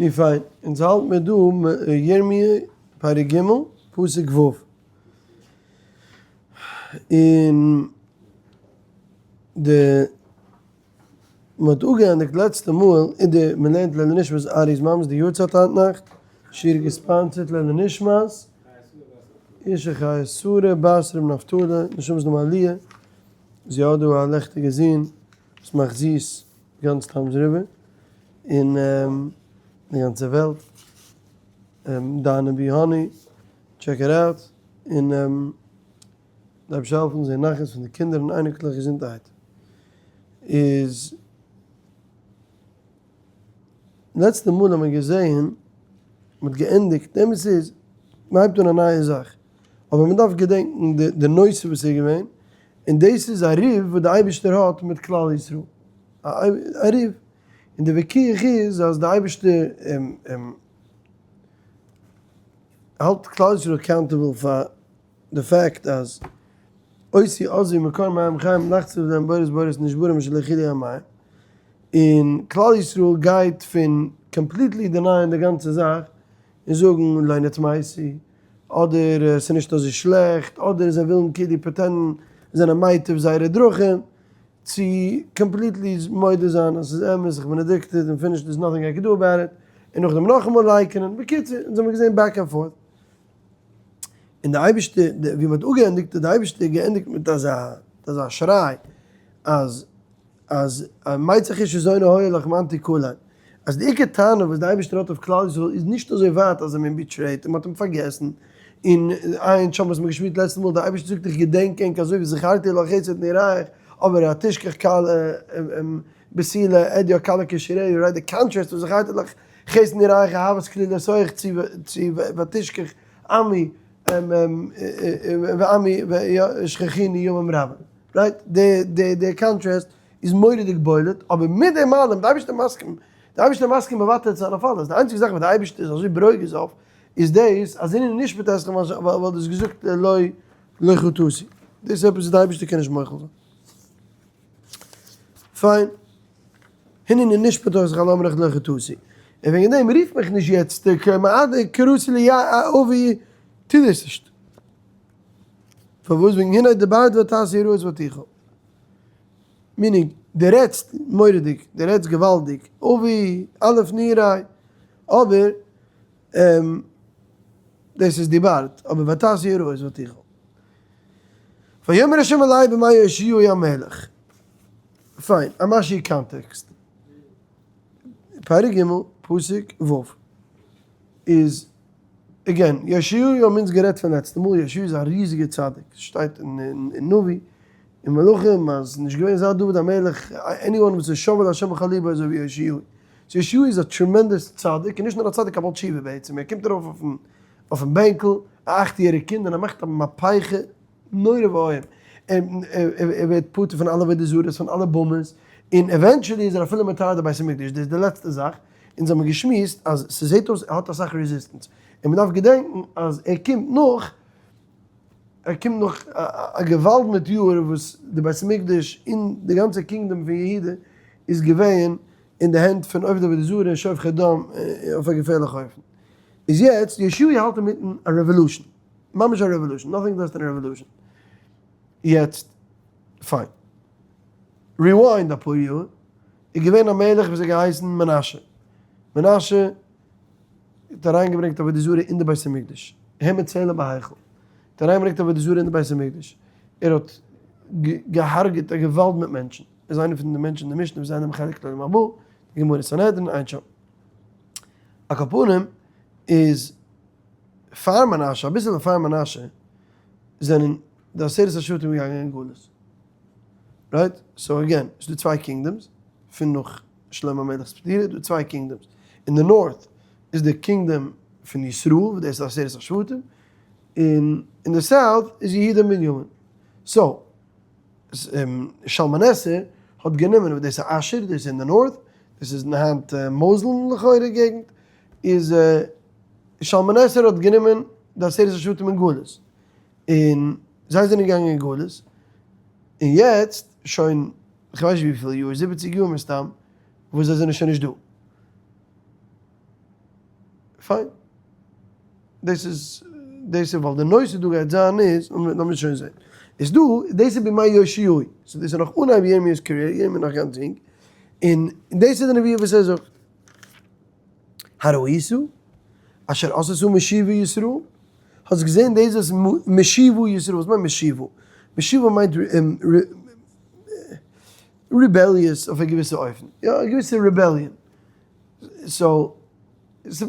נו פיין, אונז האלט מיר דא ירמי' פרק ג' פסוק ו', און די מען האט אפגעענדיגט לעצטע מאל אין די מען לערנט לעילוי נשמת ארי'ס מאמע'ס די יארצייט היינט נאכט, שיעור געספאנסערט לעילוי נשמת אישה חיה שרה בת ר' נפתלי נשמת נאמר עליה, זי האט דא א לעכטיגע זון וואס מאכט זיס גאנץ טאמס ריווער און די גאנצע וועלט, דיינע בי האני, check it out, און די אייבערשטער העלפן זען נחת פון די קינדער און אייניקלעך געזונטערהייט. איז לעצטע מאל האט מען געזען מען האט געענדיגט, די אמת איז מען הייבט אן א נייע זאך, אבער מען דארף געדענקן די נושא וואס איז געווען, און דאס איז א ריב וואס די אייבערשטער האט מיט כלל ישראל, א ריב, און די וויכוח איז אז די אייבערשטער האלט כלל ישראל accountable פאר די fact אז אותי עזבו מקור מים חיים לחצוב להם בורות בורות נשברים אשר לא יכילו המים, און כלל ישראל גייט פון completely deny ען די גאנצע זאך און זאגן לא נטמאתי, אדער ס'איז נישט אזוי שלעכט, אדער זיי ווילן כאילו pretend ן זענען מייטיב זייערע דרכים, צו completely מודה זיין אז ס'איז אמת, איך בין addicted און finished there's nothing I can do about it, און נאכדעם נאכאמאל לייקענען, בקיצור, אונז האמיר געזען back and forth. און די אייבערשטער, ווי מ'האט אפגעענדיגט האט די אייבערשטער געענדיגט מיט אזא אזא שריי אז אז מצח איש את זונה היה לך מאן תכלם, אז די עיקר טענה וואס די אייבערשטער האט אויף כלל ישראל איז נישט אזוי ווייט אז זיי האבן אים betrayed און מ'האט אים פארגעסן, און עיין שם וואס מ'האט געשמועסט לעצטע מאל, די אייבערשטער זאגט איך געדענק ענק אזוי ווי זכרתי לך חסד נעוריך, אבער התשכח כלה בתולה עדיה כלה כשיריה, right די contrast פון זכרתי לך חסד נעוריך אהבת כלולותיך צו ותשכח עמי ועמי שכחוני ימים רבים, right די די די קאנטראסט איז מורא'דיג בולט, אבער מיט דעם אלעם די אייבערשטער מסכים, די אייבערשטער מסכים מוותר צו זיין אויף אלעס, די איינציגע זאך וואס די אייבערשטער איז אזוי ברוגז אויף איז דאס אז הנני נשפט אתכם ווייל דו האסט געזאגט לא לא חטאתי, דאס איז עפעס וואס די אייבערשטער קען נישט מוחל זיין. פיין. הנני נשפט אתכם על אמרך לא חטאתי. און וועגן דעם רוף מיך נישט יעצט קראתי לי אבי, טו דאס נישט. פארוואס? וועגן הנה דברת ותעש הרעות ותוכל. meaning, דו רעדסט מורא'דיג, דו רעדסט געוואלדיג, אבי, א' נעורי, אבער דאס איז דיברת, אבער ותעש הרעות ותוכל. ויאמר ה' אלי בימי יאשיהו המלך. פיין, א משהו context. פרק ג', פסוק ו', איז again, יאשיהו האבן אונז גערעדט פון לעצטע מאל, יאשיהו איז א ריזיגער צדיק, ס'שטייט אין נביא, אין מלכים, אז נישט געווען זייט דוד המלך anyone וואס איז שווה להשם בכל לבו אזוי ווי יאשיהו. so יאשיהו איז א tremendous צדיק, און נישט נאר א צדיק א בעל תשובה בעצם, ער קומט ארויף אויפן אויפן בענקל, א אכט יעריג קינד און ער מאכט א מהפכה נורא ואיום, ער ווערט פטור פון אלע עבודה זרות, פון אלע במות, און eventually איז ער אפילו מטהר די בית המקדש, דאס איז די לעצטע זאך, אונז האבן געשמועסט אז ס'זעט אויס ער האט אסאך resistance, און מ'דארף געדענקן אז ער קומט נאך, ער קומט נאך א געוואלד מיט יאר וואס די בית המקדש און די גאנצע kingdom פון יהודה איז געווען אין די הענט פון עובדי עבודה זרה און שופכי דם אויף א געפערליכע אופן. איז יעצט יאשיהו האלט אינמיטן א revolution, ממש א revolution, nothing less than a revolution. יעצט פיין. rewind אפאר יאר, איז געווען א מלך וואס האט געהייסן מנשה. מנשה האט אריינגעברענגט עבודה זרה אין די בית המקדש. העמד צלם בהיכל. האט אריינגעברענגט עבודה זרה אין די בית המקדש. ער האט געהארגעט א געוואלד מיט מענטשן. ער איז איינער פון די מענטשן אין די משנה וואס זענען מחלק לעולם הבא, די גמרא סנהדרין, עיין שם. על כל פנים איז פאר מנשה, אביסעלע פאר מנשה, זענען די עשרת השבטים געגאנגען אין גלות. right? so again, ס'איז דא צוויי kingdoms, פון נאך שלמה המלך'ס פטירה איז דא צוויי kingdoms. אין די north איז די kingdom פון ישראל, וואס דאס איז עשרת השבטים, און אין די south איז יהודה און בנימין. so, שלמנעסר האט גענומען, וואס דאס איז אשור, דאס איז אין די north, דאס איז היינט מאזעל לכאורה געגנט, איז שלמנעסר האט גענומען די עשרת השבטים אין גלות, און זיי זענען געגאנגען אין גלות, און יעצט שוין כ'ווייס נישט וויפיל יאר, זיבעציג יאר מסתם, וואס זיי זענען שוין נישט דא. פיין. דאס איז דאס איז ווייל די נושא דא גייט זיין איז, לאמיר שוין זען. איז דא, דאס איז בימי יאשיהו, so דאס איז נאך אנהייב ירמיהו'ס career, ירמי' איז נאך גאנץ יונג, און דאס איז די נבואה וואס ער זאגט. הראית אשר עשתה משיבה ישראל, האסט געזען דאס וואס משיבה ישראל, וואס מיינט משיבה? משיבה מיינט rebellious אויף א געוויסע אופן, יא א געוויסע rebellion, so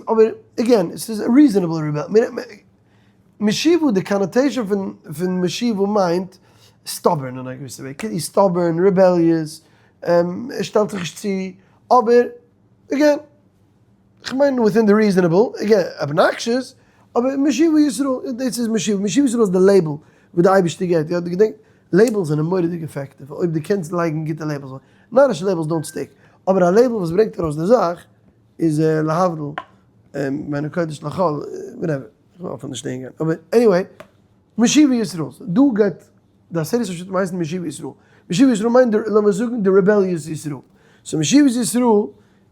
אבער again עס איז א reasonable rebellion, משיבה די connotation פון משיבה מיינט stubborn אין א געוויסע וועג, כאילו stubborn, rebellious, ער שטעלט זיך נישט צו, אבער again כ'מיין within די reasonable, again obnoxious, אבער משיבה ישראל, דאס איז משיבה, משיבה ישראל איז די label וואס די אייבערשטער געבט, יא געדענק labels זענען מורא'דיג effective אויב דו קענסט לייגן גוטע labels, נארישע labels don't stick, אבער א label וואס ברענגט ארויס די זאך איז להבדיל בין הקודש לחול, whatever, כ'וויל אפילו נישט אהין גיין, אבער anyway, משיבה ישראל, דא גייט די עשרת השבטים הייסן משיבה ישראל, משיבה ישראל מיינט די, לאמיר זאגן די rebellious ישראל, so משיבת ישראל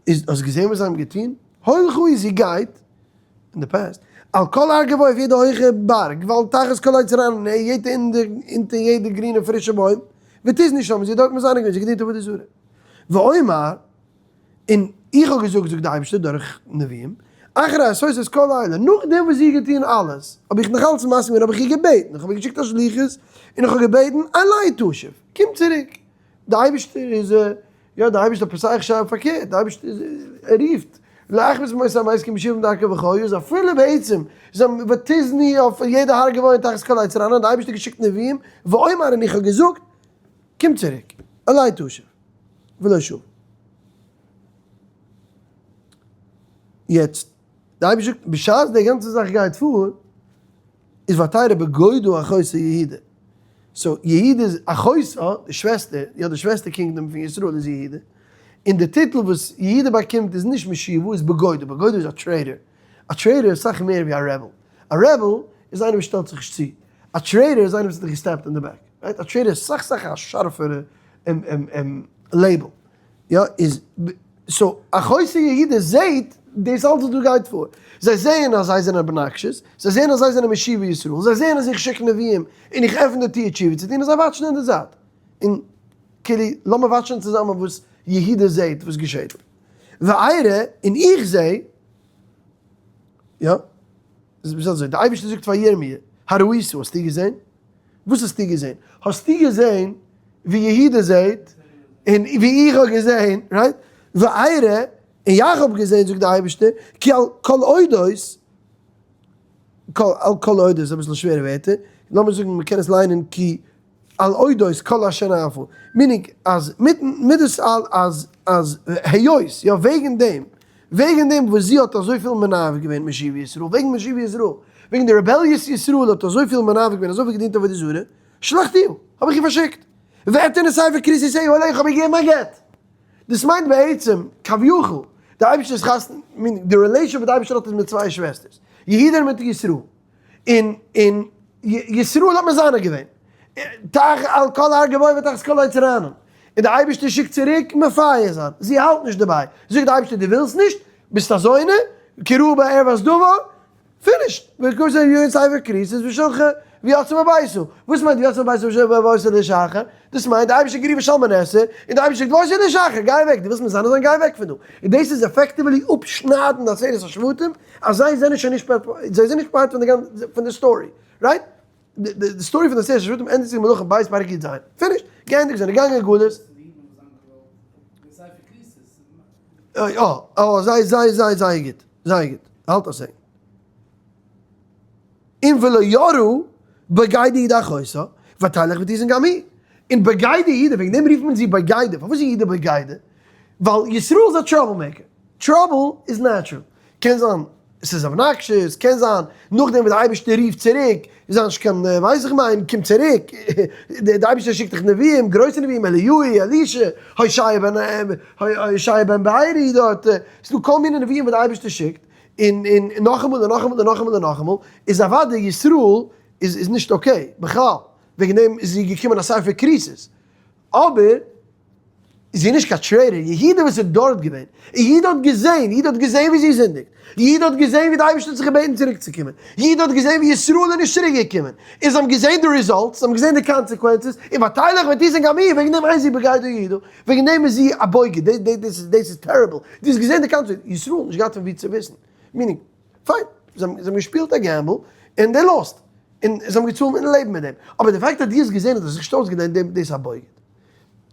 איז, האסט געזען וואס זיי האבן געטון? הולכה היא זי גייט, אין די past, על כל הר גבוה אויף יעדע הויכע בארג, ועל תחת כל עץ רענן, יעדע אונטער יעדע גרינע פרישע בוים, ותזנה שם, זי האט דארט מזנה געווען, זי האט געדינט עבודה זרה. ואומר, און איך האב געזאגט, זאגט די אייבערשטער דורך נביאים, אחרי עשות את כל אלה, נאכדעם וואס זי האט געטון אלעס, האב איך נאך אלץ מסכים געווען, האב איך איר געבעטן, איך האב איר געשיקט א שליחות, און איך האב געבעטן, אלי תשוב, קום צוריק. די אייבערשטער איז, יא, די אייבערשטער פסח שרייבט פארקערט, די אייבערשטער איז, ער רופט, להכניס במות המתים כי משיבים דרכו וחיו, איז אפילו בעצם, זיי האבן ותזני אויף יעדע הר גבוה און תחת כל עץ רענן, די אייבערשטער האט געשיקט נביאים, ואומר און איך האב געזאגט, קום צוריק, אלי תשוב, ולא שוב. יעצט, די אייבערשטער זאגט, בשעת די גאנצע זאך גייט פאר, איז ותרא בגודה אחותה יהודה. so יהודה איז אחותה, די שוועסטער, יא די שוועסטער kingdom פון ישראל איז יהודה. און די טיטל וואס יהודה באקומט איז נישט משיבה, איז בגודה. בגודה איז א traitor. א traitor איז סאך מער ווי א rebel. א rebel איז איינער וואס שטעלט זיך נישט צו. א traitor איז איינער וואס האט דיך גע stab ט אין די back. Right? א traitor איז סאך סאך א שארפערע label. יא איז so אחותה יהודה זעהט דאס אלץ וואס דא גייט פאר, זיי זעען אז זיי זענען obnoxious, זיי זעען אז זיי זענען משיבי ישראל, זיי זעען אז איך שיק נביאים און איך עפן די טיר תשובה צו טון און זיי watch ן אין די זייט, און כאילו לאמיר watch ן צוזאמען וואס יהודה זעהט וואס געשעהט דא, וארא און איך זעה, יא, איז אזוי, די אייבערשטער זאגט פאר ירמי', הראית האסטו געזעהן? וואס האסטו געזען? האסטו געזען ווי יהודה זעט און ווי איך האב געזען, right? וארא, און יאך האב געזען, זאגט דער אייבערשטער, כי על כל אודות, על כל אודות איז אביסל שווערע ווערטער, לאמיר זאגן מ'קען עס ליינען כי על אודות כל אשר נאפה, meaning אז מיטן מיט דאס אל אז אז היות, יא וועגן דעם, וועגן דעם וואס זי האט אזויפיל מנאף געווען משיבי ישראל, וועגן משיבי ישראל, וועגן די rebellious ישראל האט אזויפיל מנאף געווען, אזויפיל געדינט עבודה זרה, שלחתיו, האב איך איר פארשיקט. ואתנה ספר כריתות אליה, איך האב איר געגעבן א גט. דאס מיינט בעצם, כביכול, די אייבערשטער איז חתן, meaning די relation וואס די אייבערשטער האט איז מיט צוויי שוועסטערס, יהודה און מיט ישראל. און און ישראל האט מזנה געווען, תח על כל הר גבוה ותחת כל עץ רענן, און די אייבערשטער שיקט צוריק מפייס זיין, זי האלט נישט דערביי, זאגט די אייבערשטער דו ווילסט נישט, ביסט א זונה, כי ראה בה ערות דבר, finished, וכתב יון ספר כריתות ושלחה ויצאה מביתו, וואס מיינט ויצאה מביתו והיתה לאיש אחר? דאס מיינט די אייבערשטער גערופן שלמנעשר, און די אייבערשטער זאגט והיתה לאיש אחר, גיי אוועק, דו ווילסט מזנה זיין גיי אוועק פון דא, און דאס איז effectively אפשניידן די עשרת השבטים, אז זיי זענען שוין נישט part, זיי זענען נישט part פון די גאנצע, פון די story, right? די story פון די עשרת השבטים ענדיגט זיך אין מלכים ב' פרק י"ז, finished, געענדיגט, זענען געגאנגען אין גלות. יא, אה, זייער זייער זייער זייער גוט, זייער גוט, האלט א second. און ולא יראה בגדה יהודה אחותה, ותלך ותזן גם היא. און בגדה יהודה, וועגן דעם רופט מען זי בגדה, פארוואס איז יהודה בגדה? ווייל ישראל איז א trouble maker, trouble איז natural, קען זיין עס איז obnoxious, קען זיין נאכדעם וואס די אייבערשטער רופט צוריק, איז נישט קיין ווייס איך מיין, קום צוריק, די אייבערשטער שיקט דיך נביאים, גרויסע נביאים, אליהו, אלישע, הושע בן בארי דארט, ס'איז דא כל מיני נביאים וואס די אייבערשטער שיקט, און און נאכאמאל און נאכאמאל און נאכאמאל און נאכאמאל, איז אוודאי ישראל איז איז נישט okay, בכלל, וועגן דעם איז זי געקומען א ספר כריתות, אבער. זי איז נישט קיין traitor, יהודה וואס איז דארט געווען, יהודה האט געזען, יהודה האט געזען ווי זי זינדיגט, יהודה האט געזען ווי די אייבערשטער האט זיך געבעטן צוריק צו קומען, יהודה האט געזען ווי ישראל איז נישט צוריק געקומען, און זיי האבן געזען די results, זיי האבן געזען די consequences, און ותלך ותשא גם היא, וועגן דעם אין זי בגדה יהודה, וועגן דעם איז זי א בוגד, דאס איז terrible, דו האסט געזען די consequences, ישראל האט נישט געהאט פון ווי צו וויסן, meaning, פיין, זיי האבן געשפילט א gamble, און they lost, און זיי האבן געצאלט מיטן לעבן מיט דעם, אבער די fact אז דו האסט געזען אז דו האסט זיך נישט אויסגעלערנט דאס איז א בוגד.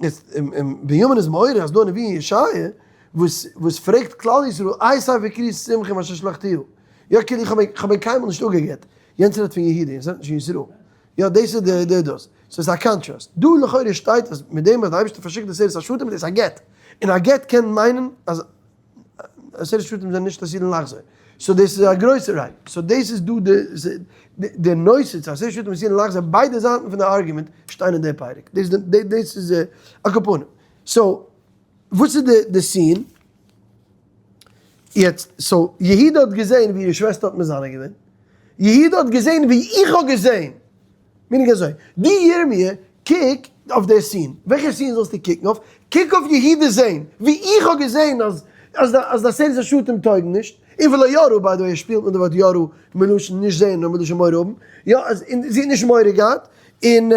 יעצט, בנימין איז מעורר אז דא א נביא אין ישעיה וואס וואס פרעגט כלל ישראל איי ספר קריאת שמחה אשר שלחתיהו, יא כאילו איך האב איך האב קיינמאל נישט אפגעגעט, יענץ רעדט פון יהודה יענץ רעדט נישט פון ישראל, יא דאס איז די די דאס, סאו ס'איז א contrast, דא לכאורה שטייט אז מיט דעם אז די אייבערשטער פארשיקט די עשרת השבטים איז דאס א גט, און א גט קען מיינען אז עשרת שבטים זענען נישט עתידין לחזור, so דאס איז א גרויסע right, so דאס איז דא די די נושא צו עשרת שבטים עתידין לחזור, ביידע זייטן פון די argument שטייען אין די פרק, דאס דאס איז על כל פנים, so וואס איז די די scene? יעצט so יהודה האט געזען ווי איר שוועסטער האט מזנה געווען, יהודה האט געזען ווי איך האב געזען meaning אזוי, דו ירמי' קוק אויף די scene, וועלכע scene זאלסטו קוקן אויף? קוק אויף יהודה זען, ווי איך האב געזען אז אז די עשרת השבטים טויגן נישט, און ולא יראו, by the way ער שפילט מיט די ווארט יראו מלשון נישט זען נאר מלשון מורא האבן, יא אז און זי האט נישט מורא געהאט, און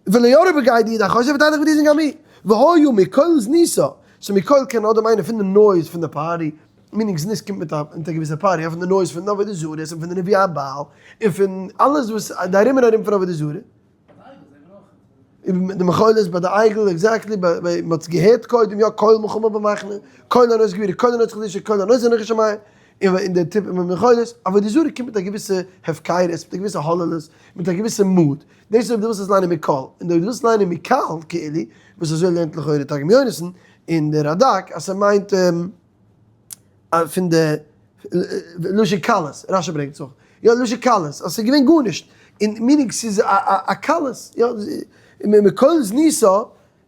ולא יראו בגדה יהודה אחותה ותלך ותשא גם היא, והיה מקול זנותה, so מקול קען אדער מיינען פון די noise פון די party, meaning זנות קומט מיט א מיט א געוויסע party, פון די noise פון עבודה זרה, און פון די נביאי הבעל, און פון אלעס וואס די ארום און ארום פון עבודה זרה. די מחולות ביי די עגל, exactly, ביי מען האט עס געהערט קודם, יא קול מלחמה במחנה, קול ענות גבורה, קול ענות חלושה, קול ענות אנכי שומע, און די טיפ מיט מחולות, עבודה זרה קומט מיט א געוויסע הפקרות, מיט א געוויסע הוללות, מיט א געוויסע mood, דאס איז אויב דו ווילסט עס ליינען מקול, און אויב דו ווילסט ליינען מקל כאילו, וואס אזוי לערנט לכאורה תרגום יונתן, און די רדק, אז ס'מיינט פון די לשון קלות, רשי ברענגט עס אויך, יא לשון קלות, אז ס'איז געווען גארנישט, און meaning ס'איז א קלות, יא, מקול זנותה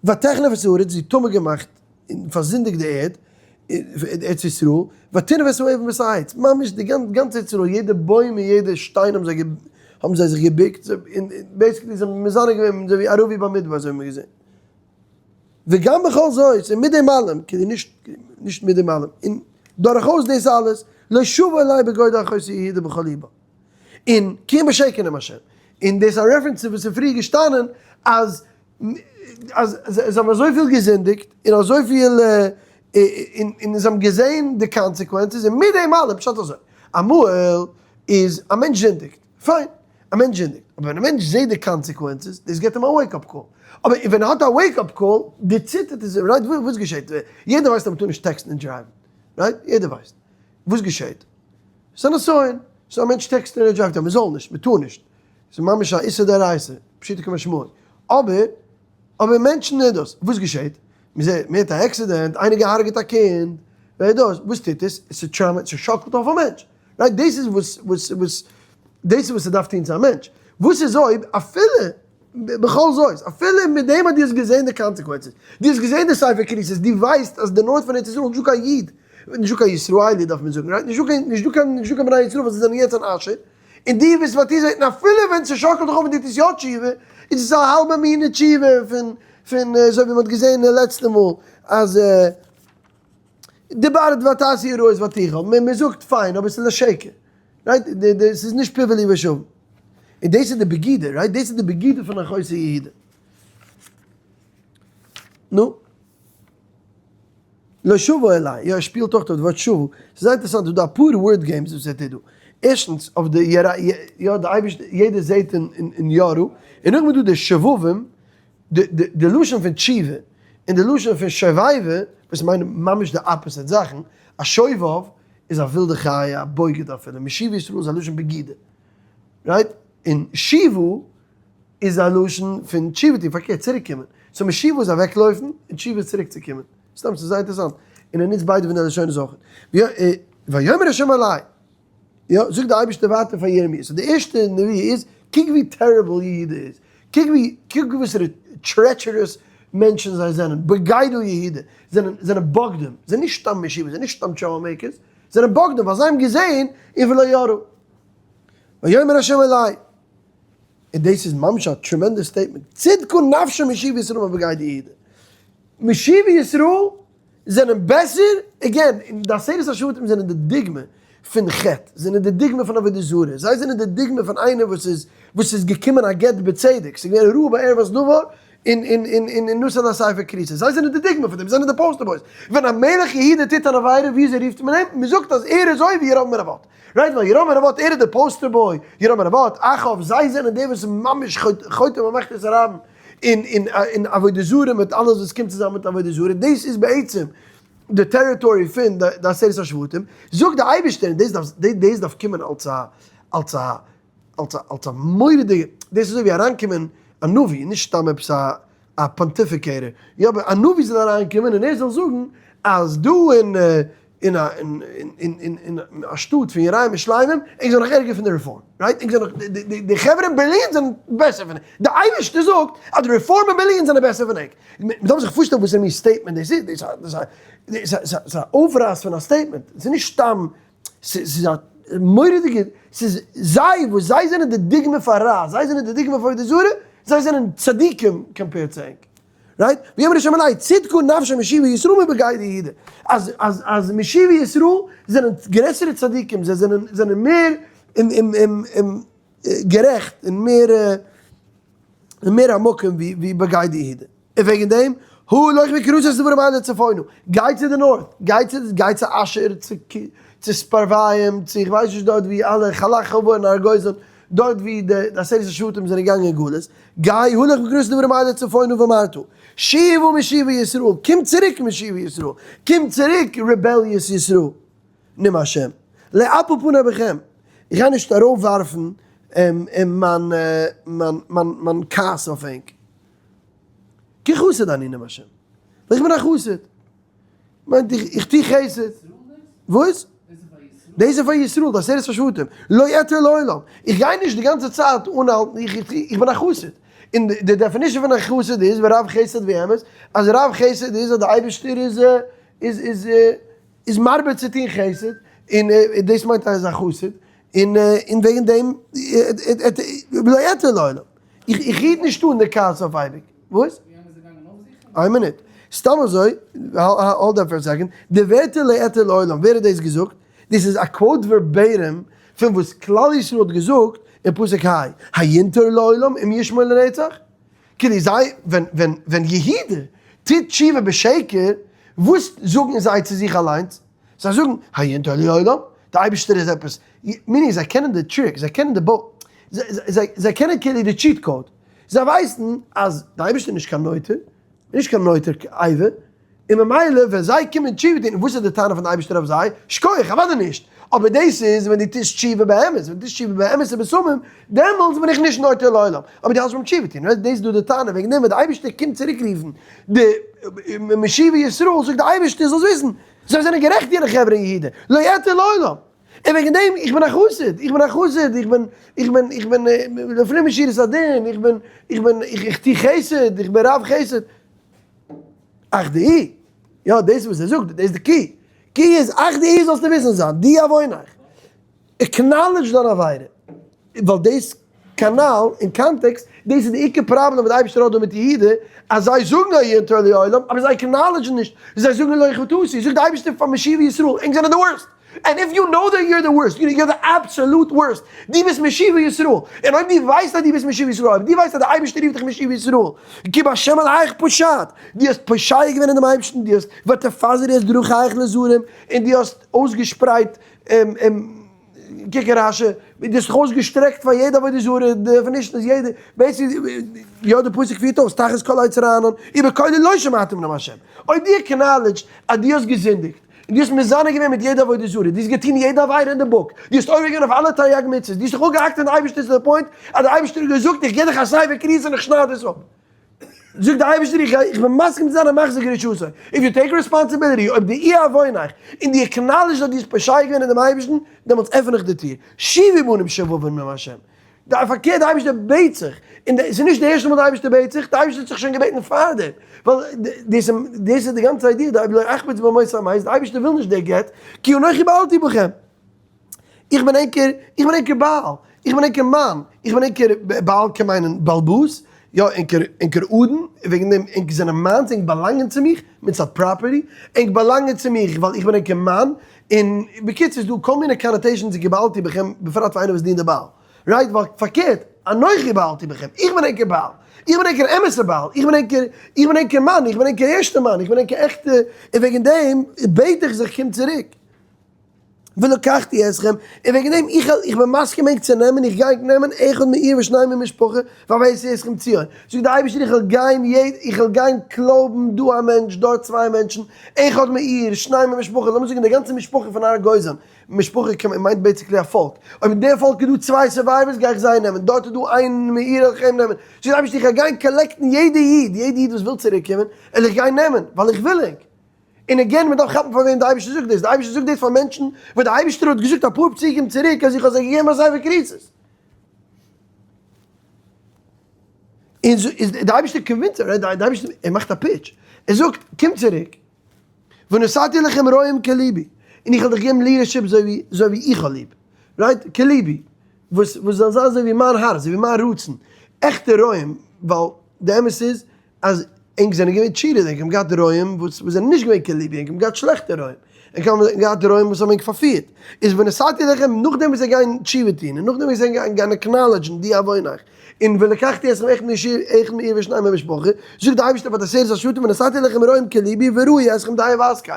ותחנף את הארץ, זי האט טמא געמאכט און פארזינדיגט די ערד, ארץ ישראל, ותנאף את האבן ואת העץ, ממש די גאנצע ארץ ישראל, יעדע בוים און יעדע שטיין האבן זיי האבן זיי זיך געבוקט, און basically זיי האבן מזנה געווען אזוי ווי ערבי במדבר אזוי האבן מיר געזען. וגם בכל זאת, און מיט דעם אלעם, כאילו נישט נישט מיט דעם אלעם, און דורכאויס דאס אלעס, לא שבה אלי בגדה אחותי יהודה בכל לבה. און כי אם בשקר נאם השם. און דאס איז א reference צו וואס איז פריער געשטאנען אז אז זיי האבן אזויפיל געזינדיגט און אזויפיל און זיי האבן געזען די consequences און מיט דעם אלעם, פשט אזוי, אמאל איז א מענטש זינדיגט, פיין, א מענטש זינדיגט, אבער ווען א מענטש זעט די consequences, דאס געבט אים א wake up call, אבער ווען ער האט א wake up call, די ציטערט איז, right, וואס געשעט? יעדער ווייסט אז מ'טאר נישט טעקסטן און דרייוון, right? יעדער ווייסט. וואס געשעט? ס'איז א נסיון, so א מענטש טעקסט און ער דרייווט, יא מ'זאל נישט, מ'טאר נישט, ס'איז ממש א איסור דאורייתא, פשוטו כמשמעו, אבער, אבער מענטשן איז דאס, וואס געשעט? מ'זעט, מ'הערט א accident, איינער געהארגעט א קינד, ווער איז דאס? וואס טוט עס? עס טראומעט, ס'שאקלט אויף א מענטש, right? דאס איז וואס, וואס, וואס, דאס איז וואס ס'דארף טון צו א מענטש, וואס איז אויב אפילו, בכל זאת, אפילו מיט דעם אז דו האסט געזען די consequences, דו האסט געזען די ספר כריתות, דו ווייסט אז די north פון ארץ ישראל איז נישטא קיין איד, נישטא קיין ישראלי דארף מען זאגן, right? נישטא קיין, נישטא קיין, נישטא קיין בני ישראל וואס זיי זענען יעצט אין אשור, און דו ביסט ותיז און אפילו ווען ס'שאקלט דיך אויף און דו טוסט יא תשובה, איז עס א האלבע מינע תשובה פון, פון אזוי ווי מ'האט געזען לעצטע מאל, אז דיברת ותעשי הרעות ותוכל, מ'זאגט פיין אבער ס'איז לשקר, right? ס'איז נישט פיו וליבו שווים. און דאס איז די בגידה, right? דאס איז די בגידה פון אחותי יהודה. נו. לא שבו אלי, יא ער שפילט אויך אויף די ווארט שבו, ס'איז זייער אינטערעסאנט ס'איז דא אפאר word games וואס ער טוט דא, ערשטנס אויף די ירא יא די אייבערשטער יעדער זעהט אין ירא, און נאכדעם איז דא די שובבים, די לשון פון תשובה און די לשון פון שובבי וואס מיינען ממש די opposite זאכן, א שובב איז א ווילדע חיה א בוגד אפילו, משיב ישראל איז א לשון בגידה, right? און שיבה איז א לשון פון תשובה טון, פארקערט צוריק קומען, so משיבה איז אוועק לויפן און תשובה איז צוריק צו קומען, סתם ס'איז זייער אינטערעסאנט, און ער נוצט ביידע פון די לשונות אויך. ויאמר ה' אלי, יא, זאגט די אייבערשטער ווייטער פאר ירמי', so די ערשטע נבואה איז, קוק ווי terrible יהודה איז, קוק ווי, קוק וואסערע treacherous מענטשן זיי זענען, בגדה יהודה, זענען, זענען בוגדים, זענען נישט סתם משיבים, זענען נישט סתם trouble makers, זענען בוגדים ווייל זיי האבן געזען און ולא יראו. ויאמר ה' אלי, און דאס איז ממש א tremendous statement, צדקה נפשם משיבי ישראל מבגדה יהודה. משיבי ישראל זענען בעסער, again, און די עשרת השבטים זענען די דוגמא פון חטא, זענען די דוגמא פון עבודה זרה, זיי זענען די דוגמא פון איינער וואס איז וואס איז געקומען א גט בצדק, ס'איז געווען רעה בערות דבר און און און און און נתן הספר כריתות, זיי זענען די דוגמא פון דעם, זיי זענען די poster boys, ווען א מלך יהודה טוט אן עבירה וויאזוי רופט מען אים? מען זאגט אז ער איז אזוי ווי ירבעם בן נבט, right? ווייל ירבעם בן נבט ער איז די poster boy, ירבעם בן נבט, אחאב, זיי זענען די וואס ממש חוטא ומחטיא את הרבים. און און און עבודה זרה מיט אלעס וואס קומט צוזאם מיט עבודה זרה, דאס איז בעצם די territory פון די עשרת השבטים, זאגט די אייבערשטער, און דאס דארף דאס דארף קומען אלס א אלס א אלס א אלס א מורא'דיגע, דאס איז אזוי ווי אריינקומען א נביא, נישט סתם עפעס א א pontificator, יא אבער א נביא זאל אריינקומען און ער זאל זאגן אז דא אין אין א אין אין אין אין א שטאט פון יראים ושלמים, ענק זענען נאך ערגער פון די רעפארם, right? ענק זענען נאך, די די חברה אין בערלין זענען בעסער פון ענק, די אייבערשטער זאגט אז די רעפארם אין בערלין זענען בעסער פון ענק, מען דארף זיך פארשטעלן וואסערע מין statement דאס איז, דאס איז א דאס איז א אויפרייס פון א statement, ס'איז נישט סתם, ס'איז א מורא'דיגע, ס'איז זיי וואס זיי זענען די דוגמא פאר רע, זיי זענען די דוגמא פאר עבודה זרה, זיי זענען צדיקים compared צו ענק. right? ויאמר השם אלי, צדקה נפשי משיבי ישראל מבגדי יהודה. אז אז אז משיבי ישראל זענען גרעסערע צדיקים, זיי זענען זענען מער גערעכט און מער און מער עמוקים ווי ווי בגדי יהודה. און וועגן דעם, הלוך וקראת את הדברים האלה צפונה. גיי צו די north, גיי צו גיי צו אשור, צו צו ספרוויים, צו איך ווייס נישט דארט ווי אלע חלח חבור און הר גוזן, דארט ווי די עשרת השבטים זענען געגאנגען אין גלות, גיי הלוך וקראת את הדברים האלה צפונה ואמרת, שובו משיבי ישראל, קום צוריק משיבי ישראל, קום צוריק rebellious ישראל, נאם השם, לא אפיל פני בכם, איך גיי נישט ארויפווארפן מיין מיין כעס אויף ענק, כי חסד אני נאם השם, ווייל איך בין א חסיד. מיינט איך טו חסד. וואס? דאס איז פאר ישראל, די עשרת השבטים, לא אתר לעולם. איך גיי נישט די גאנצע צייט אנהאלטן, איך בין א חסיד. און די definition פון א חסיד איז, ורב חסד ואמת, אז רב חסד איז אז די אייבערשטער איז איז איז איז מרבה צו טון חסד, און דאס מיינט אז ער איז א חסיד, און און וועגן דעם לא אתר לעולם. איך היט נישט אן די כעס אויף אייביג. וואס? איין מינוט. סתם אזוי, hold on for a second, די ווערטער לא אתר לעולם, ווער האט דאס געזאגט? דאס איז א quote verbatim פון וואס כלל ישראל האט געזאגט אין פסוק ה', היינטר לעולם אם ישמור לנצח? כאילו זיי, ווען ווען ווען יהודה טוט תשובה בשקר, וואס זאגן זיי צו זיך אליינס? זיי זאגן, היינטר לעולם? די אייבערשטער איז עפעס, meaning זיי קענען די trick, זיי קענען די בו, זיי קענען כאילו די cheat code. זיי ווייסן אז די אייבערשטער איז נישט קיין נוטר, נישט קיין נוטר איבה, און ממילא ווען זיי קומען תשובה טון, וואס איז די טענה פון די אייבערשטער אויף זיי? שכוח, אוודאי נישט, אבער דאס איז ווען דו טוסט תשובה באמת, ווען דו טוסט תשובה באמת ובתמים, דעמאלטס בין איך נישט נוטר לעולם, אבער דו האלסט ביים תשובה טון, דאס איז דא די טענה, וועגן דעם ווען די אייבערשטער קומט צוריק רופן די משיבי ישראל, זאגט די אייבערשטער זאלסט וויסן, זיי זענען גערעכט יענע חברה אין יהודה, לא אתר לעולם. און וועגן דעם, איך בין א חסיד, איך בין א חסיד, איך בין, איך בין, איך בין לפנים משורת הדין, איך בין, איך בין, איך טו חסד, איך בין רב חסד. אך דעי, יא, דאס איז וואס ער זאגט, דאס איז די key. key איז, אך דעי זאלסטו וויסן זיין, דעי עוונך. acknowledge דיין עבירה. ווייל דאס כנל אין context, דאס איז די עיקר פראבלעם וואס די אייבערשטער האט דא מיט יהודה, אז זיי זאגן היינטר לעולם, אבער זיי acknowledge ן נישט, זיי זאגן לא חטאתי, זאגט די אייבערשטער פאר משיבי ישראל, ענק זענען די worst, and if you know that you're the worst, you're the absolute worst, דו ביסט משיבי ישראל, און אויב דו ווייסט אז דו ביסט משיבי ישראל, אויב דו ווייסט אז די אייבערשטער רופט דיך משיבי ישראל, כי בהשם אלהיך פשעת, דו האסט פושע געווען אין דעם אייבערשטן, דו האסט ותפזרי את דרכיך לזרים, און דו האסט אויסגעשפרייט קוק אין רשי, ווי דו האסט זיך אויסגעשטרעקט פאר יעדע עבודה זרה, די definition איז יעדע, basically, יא די פסוק פירט אויס, תחת כל עץ רענן, ובקולי לא שמעתם נאם השם. אויב דו acknowledge ט אז דו האסט געזינדיגט, און דו האסט מזנה געווען מיט יעדע עבודה זרה, דו האסט געטון יעדע עבירה אין די book, דו האסט עובר געווען אויף אלע תריג מצוות, דו האסט דיך אפגעהאקט פון די אייבערשטער צו די point אז די אייבערשטער האט געזאגט איך גיב דיך א ספר כריתות און איך שנייד עס אפ. זאגט די אייבערשטער איך גיי איך בין מסכים צו זיין א מחזיר גרושתו, if you take responsibility אויב די אי עוונך און דו acknowledge אז דו האסט פושע געווען אין דעם אייבערשטן, דעמאלטס עפן איך די טיר, שובו בנים שובבים עם השם. די פארקערט די אייבערשטער בעט זיך, און עס איז נישט די ערשטע מאל די אייבערשטער בעט זיך, די אייבערשטער האט זיך שוין געבעטן פארדעם, ווייל דאס דאס איז די גאנצע idea, די לא אחפוץ במות המת, די אייבערשטער וויל נישט דער גט, כי אנכי בעלתי בכם. איך בין ענקער, איך בין ענקער בעל, איך בין ענקער מאן, איך בין ענקער בעל קען מיינען בעל הבית, יא, ענקער ענקער אדון, וועגן דעם ענק זענען מיינס, ענק באלאנגען צו מיך, מצד property, ענק באלאנגען צו מיך ווייל איך בין ענקער מאן, און בקיצור איז דא כל מיני connotations אין כי בעלתי בכם, בפרט פאר איינער וואס דינט די בעל, right? ווייל פארקערט, אנכי בעלתי בכם, איך בין ענקער בעל, איך בין ענקער אמת'ער בעל, איך בין ענקער, איך בין ענקער מאן, איך בין ענקער ערשטער מאן, איך בין ענקער עכטע, און וועגן דעם בעט איך זיך קום צוריק. ולקחתי אתכם, און וועגן דעם איך איך בין מסכים ענק צו נעמען, איך גיי ענק נעמען, אחד מעיר ושניים ממשפחה, והבאתי אתכם ציון. זאגט דער אייבערשטער איך וועל גיין יעדע, איך וועל גיין קלויבן דא א מענטש, דארט צוויי מענטשן, אחד מעיר, שניים ממשפחה, לאמיר זאגן די גאנצע משפחה פון הר גוזן, משפחה מיינט basically א פאלק, אויב אין די פאלק איז דא צוויי survivors גיי איך זיי נעמען, דארט איז דא איין מעיר וועל איך אים נעמען, זאגט דער אייבערשטער איך וועל גיין collect ן יעדע איד, יעדע איד וואס וויל צוריק קומען, וועל איך גיין נעמען, ווייל איך וויל ענק. און again מען דארף כאפן פאר וועם די אייבערשטער זאגט דאס, די אייבערשטער זאגט דאס פאר מענטשן וואס די אייבערשטער האט געזאגט אפאר פסוקים צוריק אז איך האב זיי געגעבן א ספר כריתות. און איז די אייבערשטער convince ט, די אייבערשטער ער מאכט א pitch, ער זאגט קום צוריק, ונתתי לכם רועים כלבי, און איך וועל דיך געבן leadership אזוי ווי איך האב ליב, right, כלבי, וואס וואס זאל זיין אזוי ווי מיין הארץ, אזוי ווי מיין רצון, עכטע רועים, ווייל די אמת איז אז ענק זענען געווען cheaters, ענק האבן געהאט רועים וואס זענען נישט געווען כלבי, ענק האבן געהאט שלעכטע רועים, ענק האבן געהאט רועים וואס האבן ענק פארפירט, איז ונתתי לכם, נאכדעם וואס זיי גייען תשובה טון, און נאכדעם וואס זיי גייען acknowledge ן די עוונך, און ולקחתי אתכם אחד מעיר אחד מעיר ושניים ממשפחה, זאגט די אייבערשטער פאר די עשרת השבטים ונתתי לכם רועים כלבי ורעו אתכם דעה והשכל,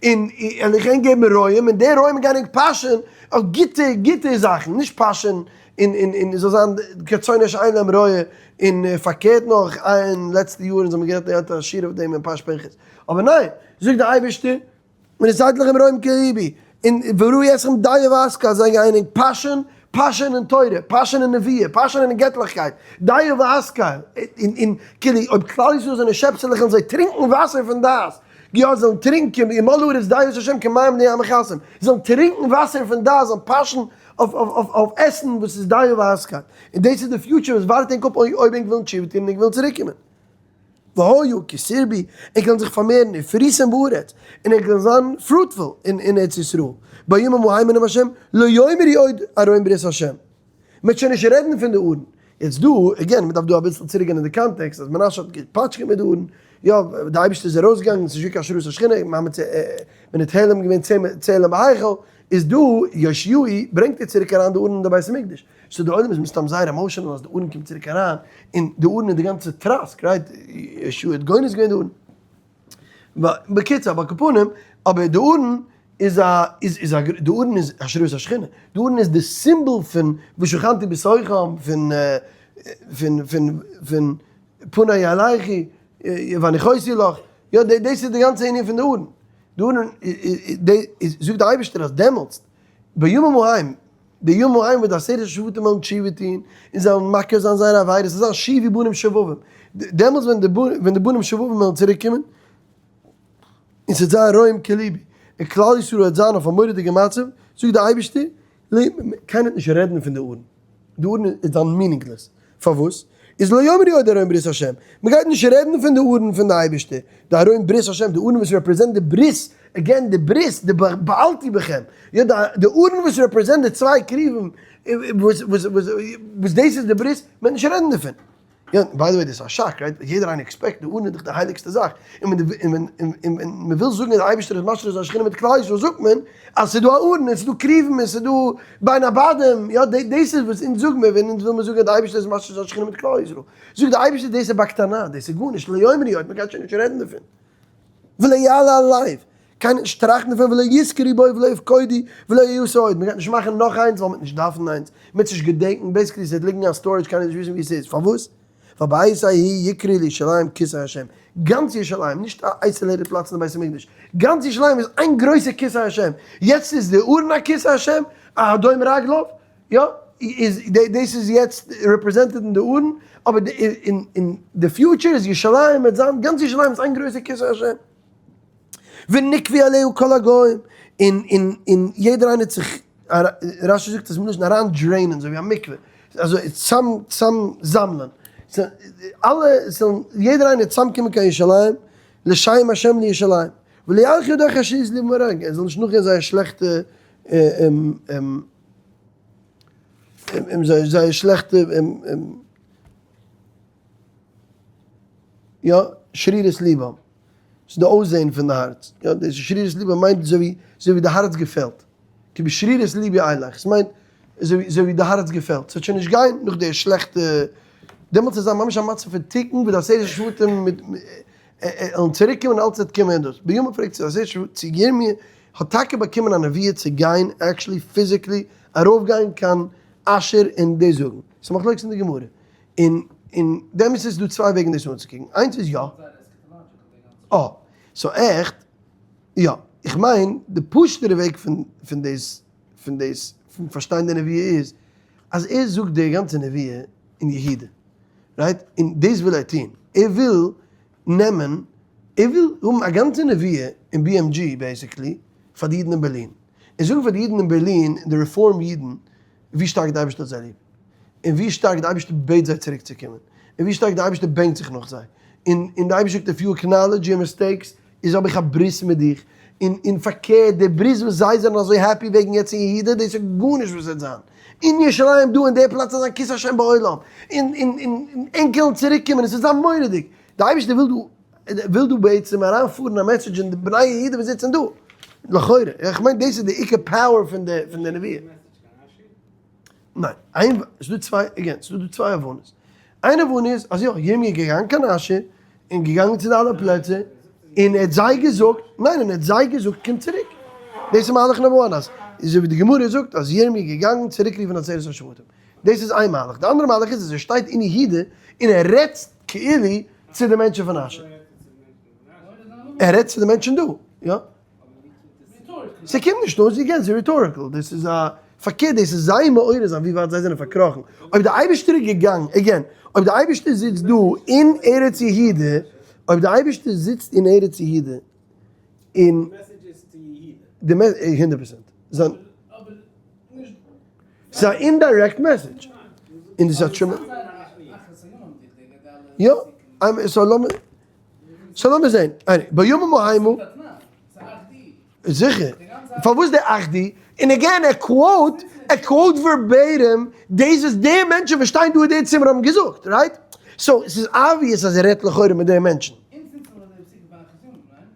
און וועל איך ענק געבן רועים, און די רועים גייען ענק פאשען אויף גוטע גוטע זאכן, נישט פאשען און און און זאל זיין כצאן שאין להם רועה, און פארקערט נאך אין לעצטע יארן זיי האבן גערעדט געהאט א שיעור אויף דעם אין פרשת פנחס, אבער ניין, זאגט די אייבערשטער, ונתתי לכם רועים כלבי, און ורעו אתכם דעה והשכל, זיי גייען ענק פאשען, פאשען אין תורה, פאשען אין נביאה, פאשען אין געטליכקייט, דעה והשכל, און און כאילו אויב כלל ישראל זענען שעפסעלעך וועלן זיי טרינקען וואסער פון דעת, יא זיי זאלן טרינקען, ימלאו הארץ דעה את השם כמים לים מכסים, זיי זאלן טרינקען וואסער פון דעת, זאלן פאשען אויף אויף אויף עסן וואס איז דעה והשכל, און דאס איז די future וואס ווארט ענק אפ אויב ענק ווילן תשובה טון און ענק ווילן צוריק קומען. והיו כי תרבו, ענק וועלן זיך פארמערן ופריתם בארץ, און ענק וועלן זיין fruitful אין ארץ ישראל, בימים ההם נאום השם, לא יאמרו עוד ארון ברית השם. מ'וועט שוין נישט רעדן פון די ארון. יעצט דא, again, מ'דארף דא אביסל צוריק גיין אין די context, אז מנשה האט געפאטשקעט מיט די ארון, יא, די אייבערשטער איז ארויסגעגאנגען, ס'איז נישט געווען קיין השראת השכינה, מעמד צ ע, מען האט העלם געווען צלם בהיכל, איז דא, יאשיהו ברענגט ער צוריק אריין די ארון אין די בית המקדש. so די עולם איז מסתם זייער emotional אז די ארון קומט צוריק אריין, און די ארון איז די גאנצע טראסק, right? יהושע האט גונז געווען די ארון. בקיצור, אבער על כל פנים, אבער די ארון איז א, איז איז א, די ארון איז השראת השכינה. די ארון איז די symbol פון ושכנתי בתוכם, פון פון פון פון פני ילכו והניחותי לך. יא, דאס איז די גאנצע ענין פון די ארון. די ארון איז, זאגט די אייבערשטער אז דעמאלטס, בימים ההם, די ימים ההם וואס די עשרת השבטים וועלן תשובה טון, און זיי וועלן מכיר זיין זייערע עבירות, עס וועט זיין שובו בנים שובבים, דעמאלטס ווען די ווען די בנים שובבים וועלן צוריק קומען, און ס'וועט זיין רועים כלבי, און כלל ישראל וועט זיין אויף א מורא'דיגע מצב, זאגט די אייבערשטער, קיינער וועט נישט רעדן פון די ארון, די ארון איז דאן meaningless, פארוואס? איז לא יאמרו עוד ארון ברית השם, מען גייט נישט רעדן פון די ארון פון די אייבערשטער, די ארון ברית השם, די ארון וואס represent די ברית, again די ברית, די בעלתי בכם, יא די ארון וואס represent די צוויי כרובים, וואס וואס וואס דאס איז די ברית, מען וועט נישט רעדן דערפון. יא, by the way דאס איז א שאק, right? יעדער איינער expect די ארון איז דאך די הייליגסטע זאך, און ווען די און ווען מען וויל זאגן אז די אייבערשטער איז משרה זיין שכינה מיט כלל ישראל זאגט מען אז ס'איז דא א ארון און ס'איז דא כרובים און ס'איז דא בין הבדים, יא דאס איז וואס אונז זאג מיר ווען אונז וויל מיר זאגן אז די אייבערשטער איז משרה זיין שכינה מיט כלל ישראל, זאגט די אייבערשטער דאס איז בקטנה, דאס איז גארנישט, לא יאמרו עוד, מען גייט שוין נישט רעדן דערפון. ולא יעלה על לב, קיינער נישט טראכטן דערפון ולא יזכרו בו ולא יפקדו ולא יעשו עוד, מען גייט נישט מאכן נאך איינס ווייל מען וועט נישט דארפן איינס, מען וועט נישט געדענקן, basically עס וועט ליגן אין א storage קיינער וועט נישט וויסן ווי עס איז, פארוואס? ווייל בעת ההיא יקראו לירושלים כסא השם, גאנץ ירושלים, נישט א isolated פלאץ אין די בית המקדש, גאנץ ירושלים איז איין גרויסע כסא השם, יעצט איז די ארון א כסא השם, א הדום רגליו, יא, איז דאס איז יעצט represented אין די ארון, אבער אין די future איז ירושלים וועט זיין, גאנץ ירושלים איז איין גרויסע כסא השם. ונקבו עליה כל הגוים, און און און יעדער איינער האט זיך, רשי זאגט עס מלשון אריין drain ען, אזוי ווי א מקווה, אזוי צאם צאם זאמלען, אלע זאלן, יעדער איינער צאם קומען קיין ירושלים, לשם השם לירושלים, ולא ילכו דרך אשר עשו לבם הרע, ער זאל נישט נאכגיין זייער שלעכטע זייער שלעכטע. יא, שרירות לבם. ס'איז די אויסזען פון די הארץ. יא, דאס שרירות לבם מיינט אזוי ווי, אזוי ווי די הארץ געפעלט. כי בשרירות לבי אלך. ס'מיינט אזוי ווי, אזוי ווי די הארץ געפעלט. ס'וועט שוין נישט גיין נאך די שלעכטע, דעמאלטס וועט זיין ממש א מצב פון תיקון ווי די עשרת השבטים מיט וועלן צוריק קומען אלץ וועט קומען דאס. ביומא פרעגט צו עשרת שבטים, צו ירמי' האט טאקע באקומען א נביאה צו גיין actually physically ארויפגיין קיין אשור און דאס זאגן. ס'איז מחלוקת אין די גמרא. און און באמת איז דא צוויי וועגן דאס אנצוקוקן. איינס איז יא. אה. so עכט יא. איך מיין די פשוט'ערע וועג פון פון דאס פון דאס פון פארשטיין די נביאה איז אז ער זאגט די גאנצע נביאה אין יהודה. right? און דאס וויל ער טון. ער וויל נעמען, ער וויל האבן א גאנצע נביאה אין BMG basically פאר די אידן אין בערלין. און זאגן פאר די אידן אין בערלין, די רעפארם אידן, ווי שטארק די אייבערשטער האט זיי ליב, און ווי שטארק די אייבערשטער בעט זיי צוריק צו קומען, און ווי שטארק די אייבערשטער בענקט זיך נאך זיי, און און די אייבערשטער זאגט if you acknowledge your mistakes איז האב איך א ברית מיט דיך, און און פארקערט די ברית וואס זיי זענען אזוי happy וועגן יעצט אין יהודה דאס איז גארנישט וואס וועט זיין אין ירושלים דא אין די פלאץ איז זיין כסא השם בעולם, און און און ענק וועלן צוריק קומען עס וועט זיין מורא'דיג, די אייבערשטער וויל דא וויל דא בעצם אריינפארן א message אין די בני יהודה וואס זיצן דא, לכאורה, איך מיין דאס איז די עיקר power פון די פון די נביאה. ניין, איין, ס'איז דא צוויי, again, ס'איז דא צוויי הבנות. איין הבנה איז אז יא, ירמי' איז געגאנגען קיין אשור, און געגאנגען צו די אלע פלעצער, און ער האט זיי געזאגט, ניין, און ער האט זיי געזאגט קום צוריק. דאס איז מהלך נאמבער one, אז אזוי ווי די גמרא זאגט אז ירמי' איז געגאנגען צוריק רופן עשרת השבטים. דאס איז איין מהלך. די אנדערע מהלך איז אז ער שטייט אין יהודה און ער רעדט כאילו צו די מענטשן פון אשור. ער רעדט צו די מענטשן דא, יא. ס'קומט נישט אויס, again, ס'איז rhetorical, דאס איז א, פארקערט דאס איז זיי מעורר זיין ווי ווייט זיי זענען פארקראכן. אויב די אייבערשטער איז געגאנגען, again, אויב די אייבערשטער זיצט דא אין ארץ יהודה, אויב די אייבערשטער זיצט אין ארץ יהודה, און די message, הונדערט פראצענט. זיין. ס'איז א indirect message. און דאס האט שוין. יא, so לאמיר, so לאמיר זעהן. בימים ההם. זיכער. פארוואס די אחדי? און again ער quote, ער quote verbatim דאס וואס די מענטשן וואס שטייען דא אין די צימער האבן געזאגט, right? so ס'איז obvious אז ער רעדט לכאורה מיט די מענטשן.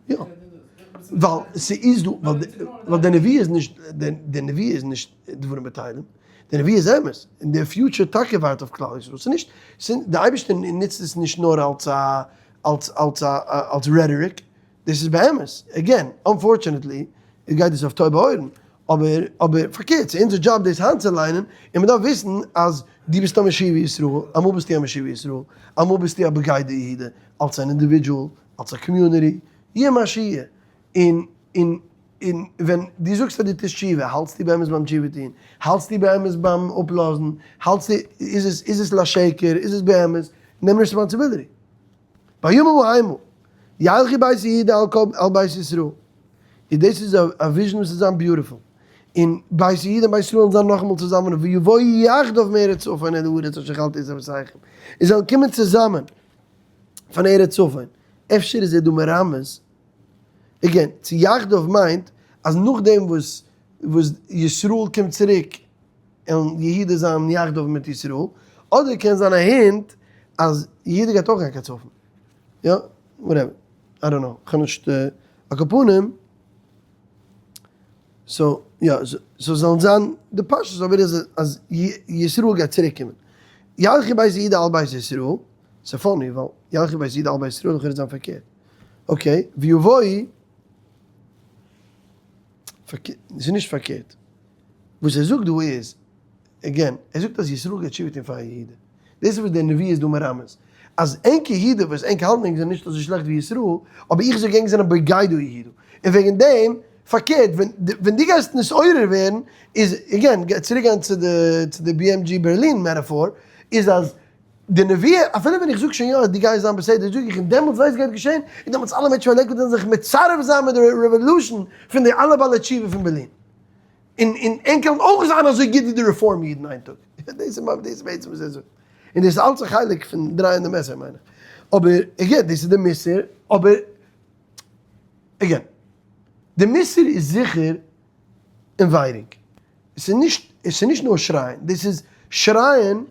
יא. ווייל ס'איז דא, ווייל די נביא איז נישט, די נביא איז נישט דברים בטלים, די נביא איז אמת, און די future טאקע ווארט אויף כלל ישראל, ס'איז נישט, די אייבערשטער נוצט עס נישט נאר אלס א, אלס, אלס א, אלס רעטאריק, דאס איז באמת, again, unfortunately, גייט דאס אויף טויבע אויערן, אבער, אבער פארקערט, ס'איז אונזער דזשאב דאס איינצוליינען, און מ'דארף וויסן אז דו ביסט א משיב ישראל, אמאל ביסטו א משיב ישראל, אמאל ביסטו א בוגד יהודה, אלס אן individual, אלס א community, יהיה מה שיהיה. און, און, און ווען דו זאגסט אז דו טוסט תשובה, האלטסטו באמת ביים תשובה טון? האלטסטו באמת ביים אפלאזן? האלטסטו, איז עס, איז עס לשקר? איז עס באמת? נעם responsibility. בימים ההם ילכו בית יהודה על כל על בית ישראל. און דאס איז א vision וואס איז זיין beautiful. און בית יהודה און בית ישראל זאלן נאכאמאל צוזאמען ויבואו יחדיו מארץ צפון אל הארץ אשר אכלתי את אבותיכם. און זאלן קומען צוזאמען פון ארץ צפון. אפשר איז ער דא מרמז, again, צו יחדיו מיינט אז נאכדעם וואס וואס ישראל קומט צוריק און יהודה זיין יחדיו מיט ישראל, אדער קען זיין א hint אז יהודה גייט אויך גיין קיין צפון. יא, whatever, I don't know, כ'האב נישט, על כל פנים, so יא, so זאלן זיין די פשטות אבער איז אז ישראל גייט צוריק קומען. ילכו בית יהודה על בית ישראל, ס'איז funny ווייל ילכו בית יהודה על בית ישראל לכאורה זיין פארקערט. okay, ויבואו, ס'איז נישט פארקערט. וואס ער זאגט דא איז, again, ער זאגט אז ישראל גייט תשובה טון פאר יהודה. דאס איז וואס דער נביא איז דא מרמז. אז ענק יהודה וואס ענק האלטן ענק זענען נישט אזוי שלעכט ווי ישראל, אבער איך זאג ענק זענען בוגדי יהודה. און וועגן דעם, פארקערט, ווען ווען דו גייסט נתעורר ווערן, איז, again, צוריק גיין צו די צו די BMG בערלין metaphor, איז אז די נביא, אפילו ווען איך זאג שוין יא אז דו גייסט זיין בסדר, זאג איך, און דעמאלטס ווייסט גייט געשען, און דעמאלטס אלע מענטשן פון לעיקוואד וועלן זיך מצרף זיין מיט די revolution פון די אלע בעלי תשובה פון בערלין. און און ענק וועלן אויך זיין אזוי גוט ווי די רעפארם אידן איין טאג. דאס איז דאס איז בעצם וואס ער זאגט. און דאס איז אלץ א חלק פון דרייען די מעסער מיין איך. אבער again, דאס איז די מוסר, אבער again, די מוסר איז זיכער inviting. עס איז נישט, עס איז נישט נאר שרייען, דאס איז שרייען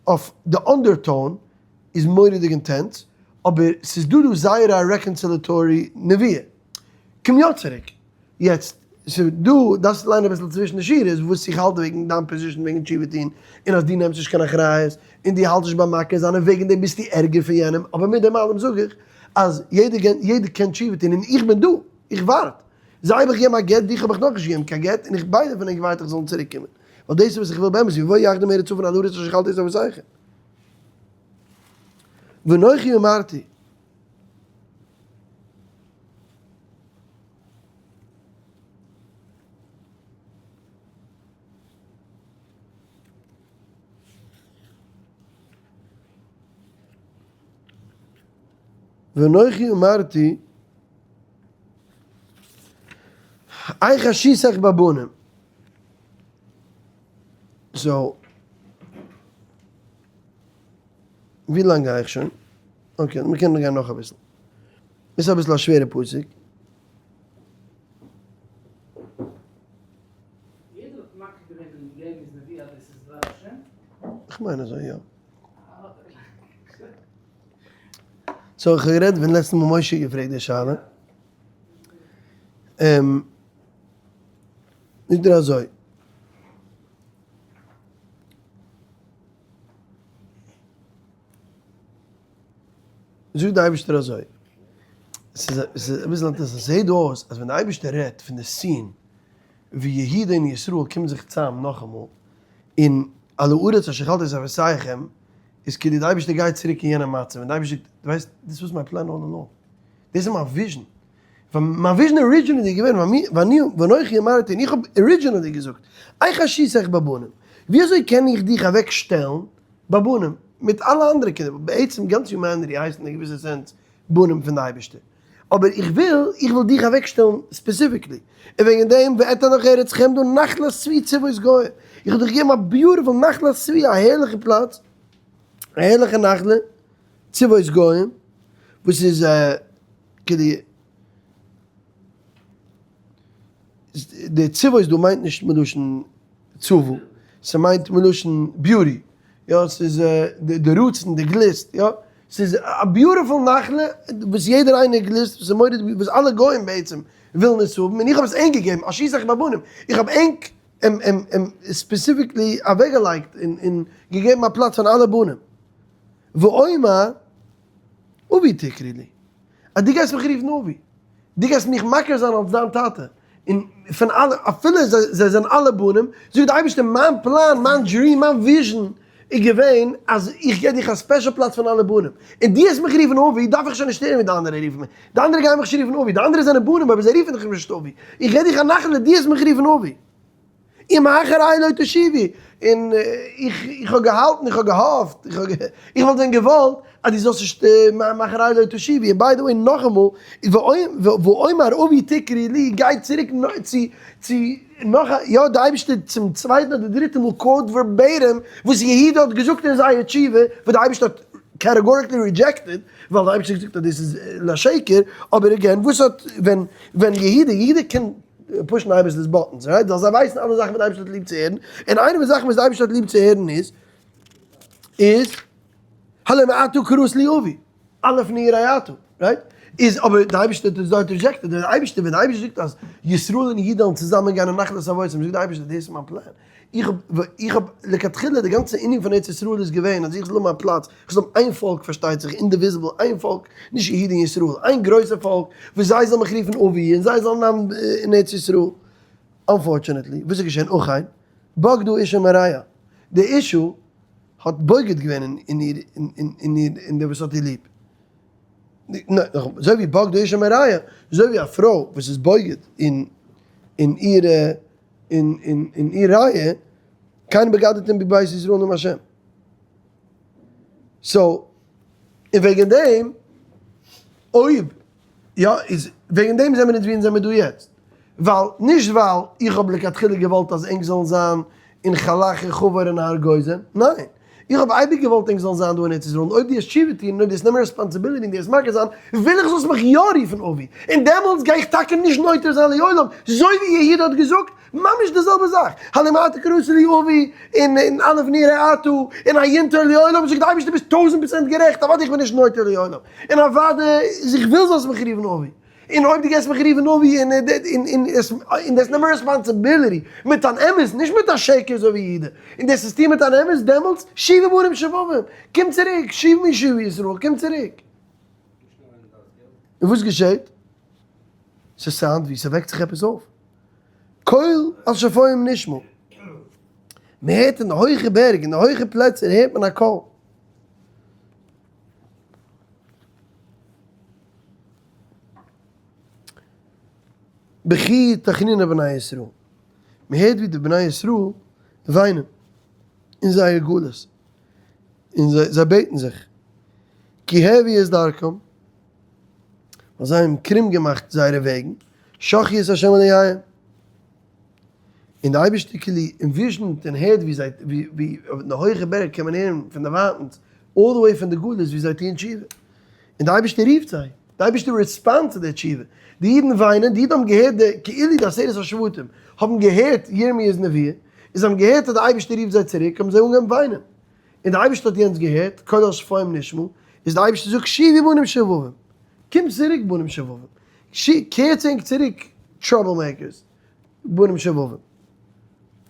אויף די undertone איז מורא'דיג intense. אבער ס'איז דא דא זייער א reconciliatory נבואה. קום יא צוריק. יעצט, ס'איז דא, דארפסט ליינען אביסל צווישן די שורות וואס איך האלט וועגן דיין position וועגן תשובה טון, און אז דו נעמסט נישט קיין אחריות, און דו האלטסט נישט ביים מכיר זיין און וועגן דעם ביסטו ערגער פון יענעם, אבער מיט דעם אלעם זאג איך אז יעדער יעדער קען תשובה טון און איך בין דא, איך ווארט. זיי האב איך געגעבן א גט, דיך האב איך נאכנישט געגעבן קיין גט, און איך ביידע פון ענק ווארט איך זאלן צוריק קומען. ווייל דאס איז וואס איך וויל באמת, יבואו יחדיו מארץ צפון אל הארץ אשר אכלתי את אבותיכם. ואנכי אמרתי. ואנכי אמרתי, איך אשיסך בבנים. so, ווי לאנג גיי איך שוין? okay, מיר קענען גיין נאך אביסל. איז אביסל א שווערע פסוק. יעדער האט מכיר געווען אין ירמי'ס נבואה אז דאס איז דבר השם? איך מיין אזוי יא. so איך האב גערעדט ווען לעצטע מאל משה געפרעגט די שאלה. זאגט ער אזוי. זאגט די אייבערשטער אזוי, ס'איז אביסל אינטערעסאנט, ס'זעהט דא אויס אז ווען די אייבערשטער רעדט פון די scene ווי יהודה און ישראל קומען זיך צאם נאכאמאל, און על הארץ אשר אכלתי את אבותיכם, איז כאילו די אייבערשטער גייט צוריק אין יענע מצב, און די אייבערשטער זאגט, דו ווייסט, this was my plan all along, דאס איז מיין vision, מיין vision originally איז געווען, ואני ואנכי אמרתי, און איך האב originally געזאגט, איך אשיתך בבנים, ווי אזוי קען איך דיך אוועק שטעלן בבנים, מיט אלע אנדערע קינדער, בעצם גאנץ humanity הייסט אין א געוויסע sense בנים פון די אייבערשטער, אבער איך וויל, איך וויל דיך אוועק שטעלן specifically, און וועגן דעם ואתן לך ארץ חמדה נחלת שבי צבאות גוים, איך האב דיך געגעבן א beautiful נחלת שבי, א הערליכע פלאץ, א הערליכע נחלה, צבאות גוים, וואס איז כדי די צבאות דא מיינט נישט מלשון צבא, ס'מיינט מלשון beauty, יא ס'איז די רצון די גליסט, יא ס'איז א beautiful נחלה וואס יעדער איינער גליסט, וואס איז מורא'דיג וואס אלע גוים בעצם ווילן עס האבן, און איך האב עס ענק געגעבן, אשיתך בבנים, איך האב ענק specifically אוועקגעלייגט און געגעבן א פלאץ פאר אלע בנים, ואומר אבי תקראו לי, אז דו גייסט מיך רופן אבי, דו גייסט מיך מכיר זיין אלס דיין טאטע, און פון אלע, אפילו זיי זענען אלע בנים, זאגט דער אייבערשטער, מיין פלאן, מיין dream, מיין vision איז געווען אז איך געב דיך א special פלאץ פון אלע בנים, און דו האסט מיך גערופן אבי, דארף איך שוין נישט הערן ווי די אנדערע רופן מיך, די אנדערע גייען מיך נישט רופן אבי, די אנדערע זענען בנים אבער זיי רופן דיך נישט אבי, איך געב דיך א נחלה, דו האסט מיך גערופן אבי. ומאחרי לא תשובו, און איך איך האב געהאלטן, איך האב געהאפט, איך האב איך וואלט ווען געוואלט אז דו זאלסט נישט מאחרי לא תשובו, און by the way נאכאמאל, ואומר אבי תקראו לי גייט צוריק צו צו נאך א, יא די אייבערשטער צום צווייטן אדער דריטן מאל quote verbatim וואס יהודה האט געזאגט אין זייער תשובה, וואס די אייבערשטער האט categorically rejected, ווייל די אייבערשטער האט געזאגט אז דאס איז לשקר, אבער again וואס האט ווען ווען יהודה, יהודה קען push ן אייבערשטער'ס buttons, right? ווייל זיי ווייסן אלע זאכן וואס די אייבערשטער האט ליב צו הערן, און איינע פון די זאכן וואס די אייבערשטער האט ליב צו הערן איז, איז, הלא מעתה קראת לי אבי, א' נהי רעתו, right? איז אבער די אייבערשטער האט עס דארט rejected, די אייבערשטער, ווען די אייבערשטער זאגט אז ישראל און יהודה זאלן צוזאמען גיין אין נחלת אבותם, זאגט די אייבערשטער דאס איז מיין פלאן, איך האב, איך האב, לכתחילה די גאנצע ענין פון ארץ ישראל איז געווען אז איך זאל האבן א פלאץ, איך זאל האבן איין פאלק פארשטייט זיך, indivisible, איין פאלק, נישט יהודה און ישראל, איין גרויסע פאלק, וואס זיי זאלן מיך רופן אבי און זיי זאלן זיין אין ארץ ישראל. unfortunately, וואס איז געשען? אכן, בגדה אשה מרעיה, די אשה האט בוגד געווען אין איר, אין איר, אין דער וואס האט איר ליב. אזוי ווי בגדה אשה מרעיה, אזוי ווי א פרוי וואס איז בוגד אין אין איר אין איר רייע, כן בגדתם בי בית ישראל נאום השם. so, און וועגן דעם, אויב, יא, איז וועגן דעם זעמיר אונז ווי אונז זעמיר דא יעצט. ווייל, נישט ווייל איך האב לכתחילה געוואלט אז ענק זאלן זיין אין חלח און חבור און הר גוזן, ניין. איך האב אייביג געוואלט ענק זאלן זיין דא אין ארץ ישראל, און אויב דו וועסט תשובה טון, און אויב דו וועסט נעמען responsibility און דו וועסט מכיר זיין, וויל איך זאלסט מיך יא רופן אבי, און דעמאלטס גיי איך טאקע נישט נותר זיין לעולם, זוי ווי יהודה האט געזאגט, ממש די זעלבע זאך, הלא מעתה קראת לי אבי, און און אלף נראה אתה, און הינטר לעולם, זאגט די אייבערשטער ביסט 1000% גערעכט, אוודאי איך בין נישט נותר לעולם, און אוודאי איז איך וויל זאלסט מיך רופן אבי. און אויב דו גייסט מיך רופן אבי און און דאס נעמען responsibility מיט אן אמת, נישט מיט א שקר אזוי ווי יעדער, און דאס איז טון מיט אן אמת, דעמאלטס שובו בנים שובבים, קום צוריק, שובו משובי ישראל, קום צוריק. און וואס געשעט? ס' sound ווי ס'וועקט זיך עפעס אויף. קול על שפעים נשמע. מ'הערט אין די הויכע בערג, אין די הויכע פלעצער הערט מען א קול. בכי תחנוני בני ישראל, מען הערט ווי די בני ישראל וויינען אין זייער גלות, און זיי בעטן זיך, כי העוו את דרכם, ווייל זיי האבן קרום געמאכט זייערע וועגן, שחו את ה' אלהיהם, און די אייבערשטער כאילו envision ט און הערט ווי זיי, ווי אויף די הויכע בערג קען מען הערן פון דערווייטנס, all the way פון די גלות ווי זיי טוען תשובה, און די אייבערשטער רופט זיי, די אייבערשטער respond ט צו די תשובה, די אידן וויינען, די אידן האבן געהערט די, כאילו די עשרת השבטים האבן געהערט ירמיהו'ס נביאה, און זיי האבן געהערט אז די אייבערשטער רופט זיי צוריק, האבן זיי אנגעהויבן וויינען, און די אייבערשטער האט יענץ געהערט, קול על שפעים נשמע, איז די אייבערשטער זאגט שובו בנים שובבים, קומט צוריק בנים שובבים, קערטס ענק צוריק trouble makers, בנים שובבים,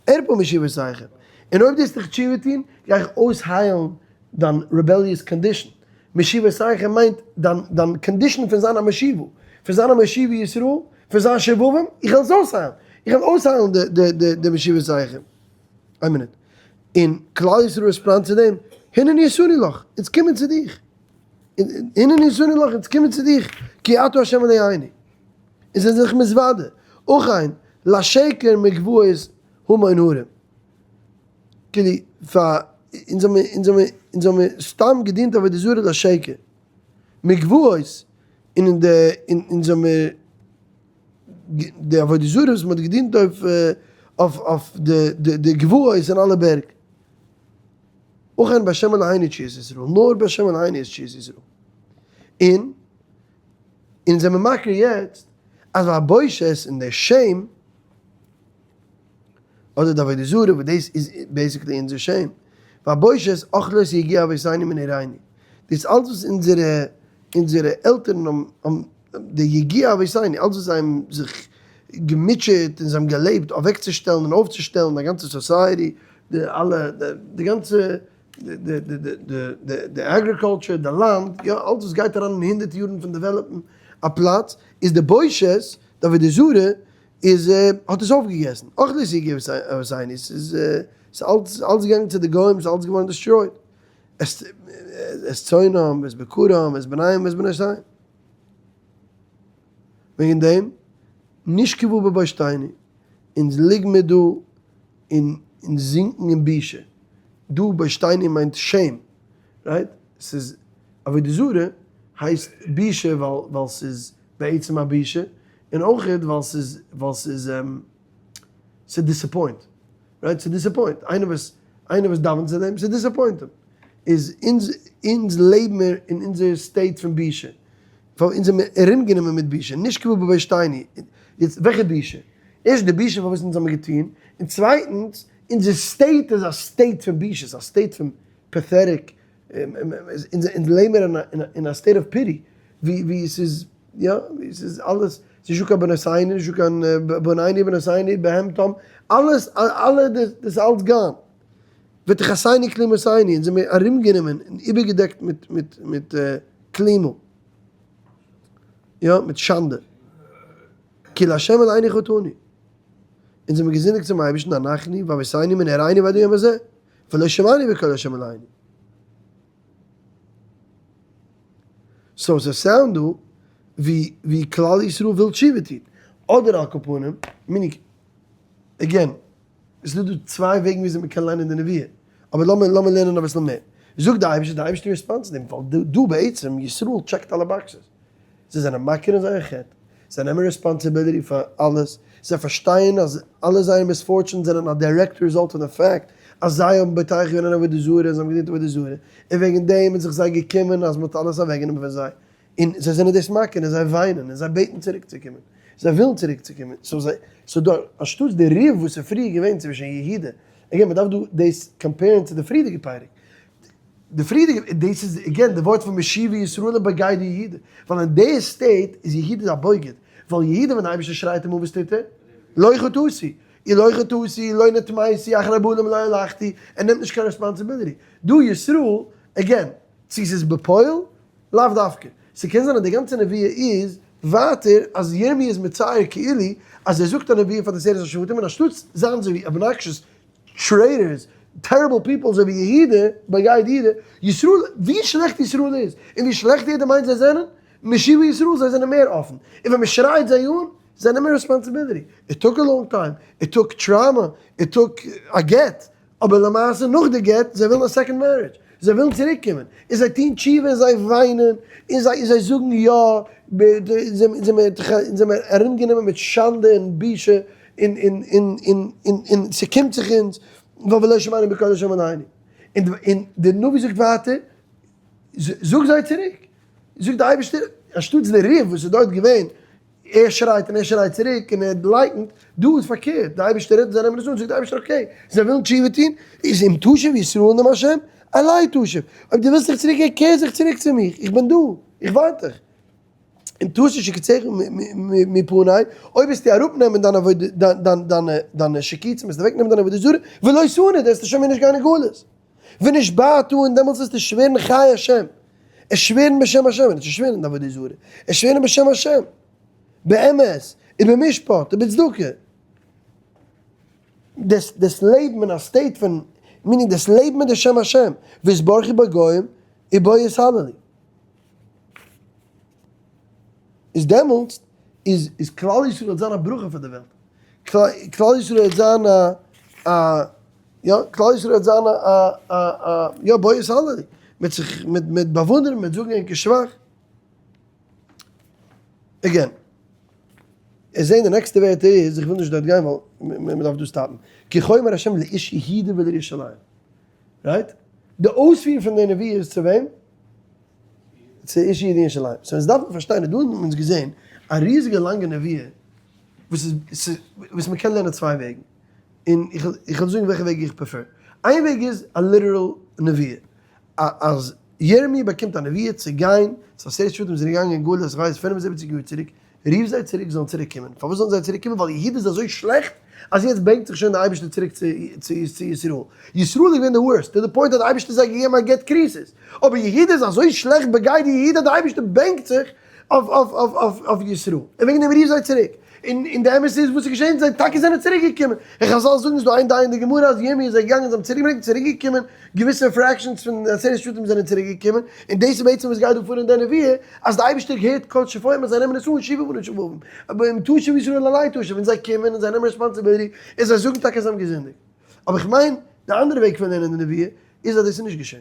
ארפא משובותיכם, און אויב דו וועסט דיך תשובה טון, גיי איך אויסהיילן דיין rebellious condition, משובותיכם מיינט דיין דיין condition פון זיין א משיבו, פון זיין א משיבי ישראל, פון זיין שובבים, איך וועל עס אויסהיילן, איך וועל אויסהיילן די די די די משובותיכם. איין מינוט, און כלל ישראל respond צו דעם, הנני עשני לך, אונז קומען צו דיך, הנני עשני לך, אונז קומען צו דיך, כי אתה ה' אלהינו. און זיי זענען זיך מתוודה, אכן, לשקר מגבעות המון הרים. כאילו, פאר, אונז האמיר, אונז האמיר, אונז האמיר סתם געדינט עבודה זרה לשקר. מגבעות, און אין די, און אונז האמיר, די עבודה זרה וואס מ'האט געדינט אויף, אויף, אויף די, די, די גבעות אין אלע בערג. אכן בהשם אלהינו תשועת ישראל, נאר בהשם אלהינו איז תשועת ישראל. און. אונז זעמיר מכיר יעצט אז והבושת און די shame אדער די עבודה זרה וואס דאס איז basically אונזער shame, והבושת אכלו את יגיע אבותינו מנעורינו, דאס אלץ וואס אונזערע אונזערע עלטערן האבן די יגיע אבותינו, אלץ וואס זיי האבן זיך געמוטשעט און זיי האבן געלעבט אוועקצושטעלן און אויפצושטעלן א גאנצע society, די אלע די גאנצע די agriculture, די לאנד, יא, אלץ וואס גייט אריין אין הונדערט יארן פון develop ן א פלאץ, איז די בושת, די עבודה זרה, איז האט עס אויפגעגעסן. אויך דאס איז געווען זיין, ס'איז אלץ אלץ געגאנגען צו די גוים, ס'איז אלץ געווארן destroyed. את צאנם, ואת בקרם, ואת בניהם ואת בנותיהם. וועגן דעם, נשכבה בבושתנו, אונז ליגן מיר דא און זינקן אין בושה. דא בושתנו מיינט shame, right? ס'איז עבודה זרה הייסט בושה ווייל ס'איז בעצם א בושה, און אויכעט ווייל ס'איז ווייל ס'איז ס'איז disappoint, right? ס'איז disappoint, איינער וואס איינער וואס דאווענט צו דעם, ס' disappoint אים. איז אונז אונז לעבן מיר אין אונזער state פון בושה, ווייל אונז זעמיר ארומגענומען מיט בושה, נשכבה בבושתנו, יעצט וועלכע בושה? ערשט די בושה פארוואס אונז האמיר געטון, און צווייטנס אונזער state איז א state פון בושות, א state פון pathetic, אונז לעבן מיר אין א state of pity, ווי עס איז, יא, ווי עס איז אלעס, ס'איז נישטא קיין בנותינו, נישטא קיין בנינו בנותינו בהמתם, אלעס, אלע, דאס איז אלץ gone. ותכסינו כלימותינו, אונז זעמיר ארומגענומען און איבערגעדעקט מיט מיט מיט כלימה, יא, מיט שאנדע. כי לה' אלהינו חטאנו. אונז האבן געזינדיגט צום אייבערשטן אנחנו ואבותינו מנערינו ועד היום הזה, ולא שמענו בקול ה' אלהינו. so ס' sound דא ווי ווי כלל ישראל וויל תשובה טון, אדער על כל פנים, meaning, again, עס איז דא דא צוויי וועגן וויאזוי מען קען ליינען די נביאה, אבער לאמיר לאמיר לערנען אביסל מער. זאגט די אייבערשטער, די אייבערשטער respond צו דעם, ווייל דא בעצם ישראל check ט אלע boxes. זיי זענען מכיר אין זייער חטא, זיי נעמען responsibility פאר אלעס, זיי פארשטייען אז אלע זייער misfortunes זענען א direct result פון די fact אז זיי האבן בוטח געווען אין עבודה זרה און זיי האבן געדינט עבודה זרה, און וועגן דעם איז זיך זיי געקומען אז מען האט אלעס אוועקגענומען פון זיי, און זיי זענען דאס מכיר און זיי וויינען און זיי בעטן צוריקצוקומען, זיי ווילן צוריקצוקומען, so זיי, so דא אנשטאטס די ריב וואס איז פריער געווען צווישן יהודה, again מען דארף דא דאס compare ן צו די פריערדיגע פרק, די פריערדיגע, דאס איז again די ווארט פון משיבי ישראל ובגדי יהודה, ווייל אין די state איז יהודה א בוגד, ווייל יהודה ווען די אייבערשטער שרייט אים אן וואס טוט ער? לא חטאתי, לא חטאתי, לא נטמאתי, אחרי בלעם לא הלכתי, ער נעמט נישט קיין responsibility. דא ישראל, again, צו ס'איז בפועל, לאו דווקא. ס'קען זיין אז די גאנצע נבואה איז ווייטער אז ירמי' איז מצייר כאילו אז ער זאגט א נבואה פאר די עשרת השבטים און אנשטאטס זיין אזוי ווי obnoxious traitors, terrible people אזוי ווי יהודה, בגד יהודה, ישראל, ווי שלעכט ישראל איז, און ווי שלעכט יעדער מיינט זיי זענען, משיבי ישראל זיי זענען מער אפן, און ווען מ'שרייט זיי אן, זיי נעמען responsibility. It took a long time, it took trauma, it took א גט, אבער למעשה נאך די גט, זיי ווילן א second marriage, זיי ווילן צוריק קומען, און זיי טוהן תשובה און זיי וויינען, און זיי און זיי זאגן יא, אונז זעמיר ארום גענומען מיט שאנדע און בושה, און און און און און און ס'קומט זיך אונז, ווייל ולא שמענו בקול השם אלהינו. און און די נביא זאגט ווייטער, זאג זיי צוריק, זאגט די אייבערשטער, אנשטאטס די ריב וואס איז דארט געווען, ער שרייט און ער שרייט צוריק און ער לייקנט, דא איז פארקערט, די אייבערשטער רעדט און זיי נעמען עס אן, זאגט די אייבערשטער okay, זיי ווילן תשובה טון, איז אם תשוב ישראל נאם השם, אלי תשוב, אויב דו ווילסט זיך צוריק קערן, קער זיך צוריק צו מיך, איך בין דא, איך ווארט דיך. אם תסיר שקציך מפני, אויב וועסטו אראפנעמען דיין עבודה, דיינע שקיצים, וועסטו אוועקנעמען דיין עבודה זרה, ולא תנוד, וועסטו שוין מער נישט גיין אין גלות. ונשבעת און דעמאלטס וועסטו שווערן חי השם, עס שווערן בשם השם, נישט שווערן אין עבודה זרה, עס שווערן בשם השם, באמת, ובמשפט, ובצדקה. דאס דאס לעבן אין א state פון, meaning דאס לעבן מיט די שם השם, ויתברכו בגוים ובו יתהללו. איז דעמאלטס איז איז כלל ישראל וועט זיין א ברכה פאר די וועלט, כלל ישראל וועט זיין א א יא כלל ישראל וועט זיין א א א יא בו יתהללו, מ'וועט זיך מיט מיט באוואונדערן מ'וועט זאגן ענקער שבח. Again, עס זעהן די נעקסטע ווערטער איז, איך וויל נישט דארט גיין ווייל מ'דארף דא stop ן, כי כה אמר ה' לאיש יהודה ולירושלים, right? די אויספיר פון די נבואה איז צו וועם? צו איש יהודה ירושלים. So אונז דארפן פארשטיין, און דא האבן אונז געזען א ריזיגע לאנגע נבואה, וואס איז, וואס מען קען לערנען צוויי וועגן, און איך איך וועל זאגן וועלכע וועג איך prefer. איין וועג איז א literal נבואה, אז ירמי' באקומט א נבואה צו גיין צו עשרת שבטים זענען געגאנגען אין גלות, איך ווייס 75 יאר צוריק, רוף זיי צוריק זאלן צוריק קומען. פארוואס זאלן זיי צוריק קומען? ווייל יהודה איז אזוי שלעכט אז יעצט בענקט זיך שוין די אייבערשטער צוריק צו ישראל. ישראל איז געווען די worst, to the point אז די אייבערשטער זיי געגעבן א גט כריתות. אבער יהודה איז אזוי שלעכט בגדי יהודה אז די אייבערשטער בענקט זיך אויף ישראל. און וועגן דעם רוף זיי צוריק. און די אמת איז וואס איז געשען? זיי טאקע זענען צוריק געקומען. און חזל זאגן איז דא איין דעה אין די גמרא אז ירמי' איז זיי געגאנגען זיי האבן צוריק געברענגט צוריק געקומען, געוויסע fractions פון עשרת שבטים זענען צוריק געקומען, און דאס איז בעצם וואס גייט דא פאר אין די נבואה, אז די אייבערשטער הערט קול שופר און זיי נעמען עס אן שובו בנים שובבים, אבער אם תשוב ישראל אלי תשוב, און זיי קומען און זיי נעמען responsibility, און זיי זאגן טאקע אז זיי האבן געזינדיגט. אבער איך מיין, די אנדערע וועג פון לערנען די נבואה, איז אז דאס איז נישט געשען.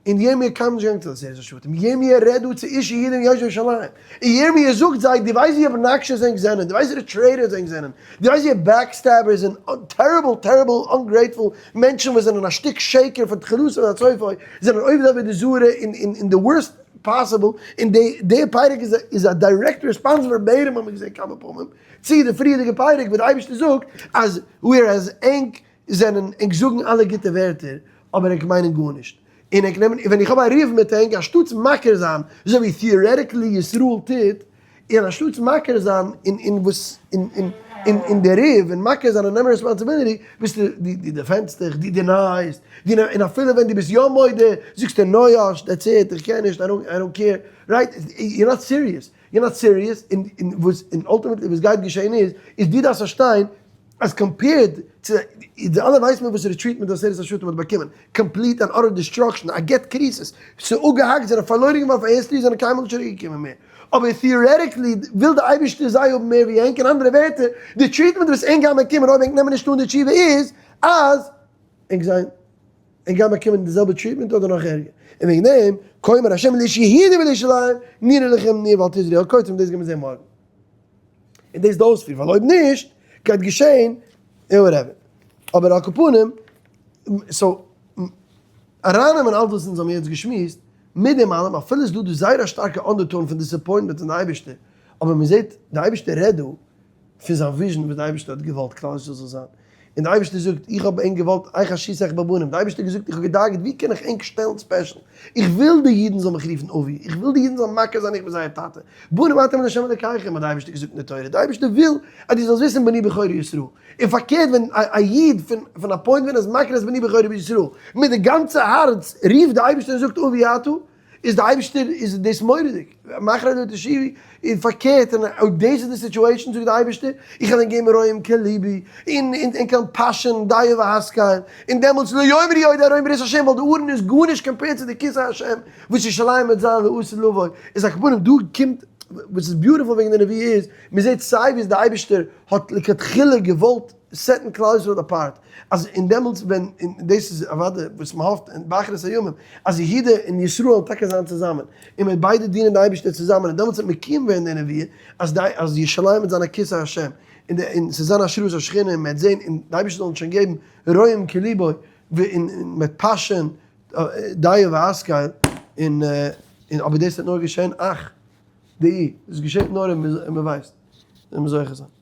און ירמי' קאם נישט געגאנגען צו די עשרת השבטים, ירמי' רעדט דא צו איש יהודה און יושבי ירושלים, און ירמי' זאגט זיי, דו ווייסט ווי obnoxious ענק זענען, דו ווייסט ווי traitors ענק זענען, דו ווייסט ווי backstabbers און terrible terrible ungrateful מענטשן וואס זענען א שטיק שקר פון תחילתו ועד סופו, זענען עובדי עבודה זרה אין די worst possible, און די פרק איז א direct response verbatim האבן מיר געזען כמה פעמים, צו די פריערדיגע פרק וואו די אייבערשטער זאגט אז whereas ענק זענען ענק זאגן אלע גוטע ווערטער אבער ענק מיינען גארנישט, און ענק נעמען, און ווען איך האב א ריב מיט ענק אנשטאטס מכיר זיין אזוי ווי theoretically ישראל טוט, און אנשטאטס מכיר זיין אין אין וואס אין אין אין אין די ריב און מכיר זיין און נעמען responsibility, ביסטו דו דו defend סט דיך, דו deny סט, דו נעמ, און אפילו ווען דו ביסט יא מודה זאגסטו נואש, that's it, איך קען נישט, I don't I don't care, right? You're not serious, you're not serious, און און וואס און ultimately וואס גייט געשען איז, איז דו דארפסט פארשטיין אז compared צו די אלע ווייסט מען וואס די treatment עשרת השבטים האט באקומען, complete and utter destruction, א גט כריתות, ס'איז אפגעהאקט, זענען פארלוירן געווארן פאר history, זענען קיינמאל נישט צוריק געקומען מער. אבער theoretically וויל די אייבערשטער זיי האבן מער ווי ענק, אין אנדערע ווערטער, די treatment וואס ענק גייען באקומען אויב ענק נעמען נישט אן די תשובה איז אז ענק זיין ענק גייען באקומען די זעלבע treatment אדער נאך ערגער. און וועגן דעם, כה אמר ה' לאיש יהודה ולירושלים, נירו לכם ניר ואל תזרעו אל קוצים, דאס גייען מיר זען מארגן. און דאס איז די אויספיר, ווייל אויב נישט, גייט געשען און whatever. אבער על כל פנים, so ארייננעמען אלץ וואס אונז האבן יעצט געשמועסט, מיט דעם אלעם, אפילו איז דא דא זייער א שטארקע undertone פון disappointment אין די אייבערשטער, אבער מען זעט די אייבערשטער רעדט דא פון זיין vision וואס די אייבערשטער האט געוואלט כלל ישראל זאל זיין, און די אייבערשטער זאגט איך האב ענק געוואלט איך עשיתיך בבנים, די אייבערשטער האט געזאגט איך האב געדאגה'ט ווי קען איך ענק שטעלן special, איך וויל די אידן זאלן מיך רופן אבי, איך וויל די אידן זאלן מכיר זיין איך בין זייער טאטע, בנים אתם לה' אלקיכם האט די אייבערשטער געזאגט אין די תורה, די אייבערשטער וויל אז דו זאלסט וויסן בני בכורי ישראל, און פארקערט ווען א איד פון א point ווען ער איז מכיר את בני בכורי בישראל, מיט די גאנצע הארץ רופט די אייבערשטער און זאגט אבי אתה, איז די אייבערשטער איז דאס מורא'דיג, מאחרי לא תשובי, און פארקערט און אויב דאס איז די situation זאגט די אייבערשטער, איך וועל ענק געבן רועים כלבי, און און קען פאשען דעה והשכל, און דעמאלטס לא יאמרו עוד ארון ברית השם ווייל די ארון איז גארנישט compared צו די כסא השם וואס ירושלים וועט זיין לעתיד לבוא, איז על כל פנים דא קומט וואס איז beautiful וועגן די נבואה איז, מען זעט סיי ווי די אייבערשטער האט לכתחילה געוואלט set ן כלל ישראל apart, אז און דעמאלטס ווען, און דאס איז אוודאי וואס מען האפט אין באחרית הימים, אז יהודה און ישראל וועלן טאקע זיין צוזאמען, און מען וועט ביידע דינען די אייבערשטער צוזאמען, און דעמאלטס וועט מקוים ווערן די נבואה, אז די אז ירושלים וועט זיין א כסא השם, און די און ס'וועט זיין השראת השכינה, און מען וועט זען, און די אייבערשטער זאל אונז שוין געבן רועים כלבו, און מען וועט פאשען דעה והשכל, און און אבער דאס וועט נאר געשען אך די דאס געשעט נאר אויב מען ווייסט, און מען זוכה זיין.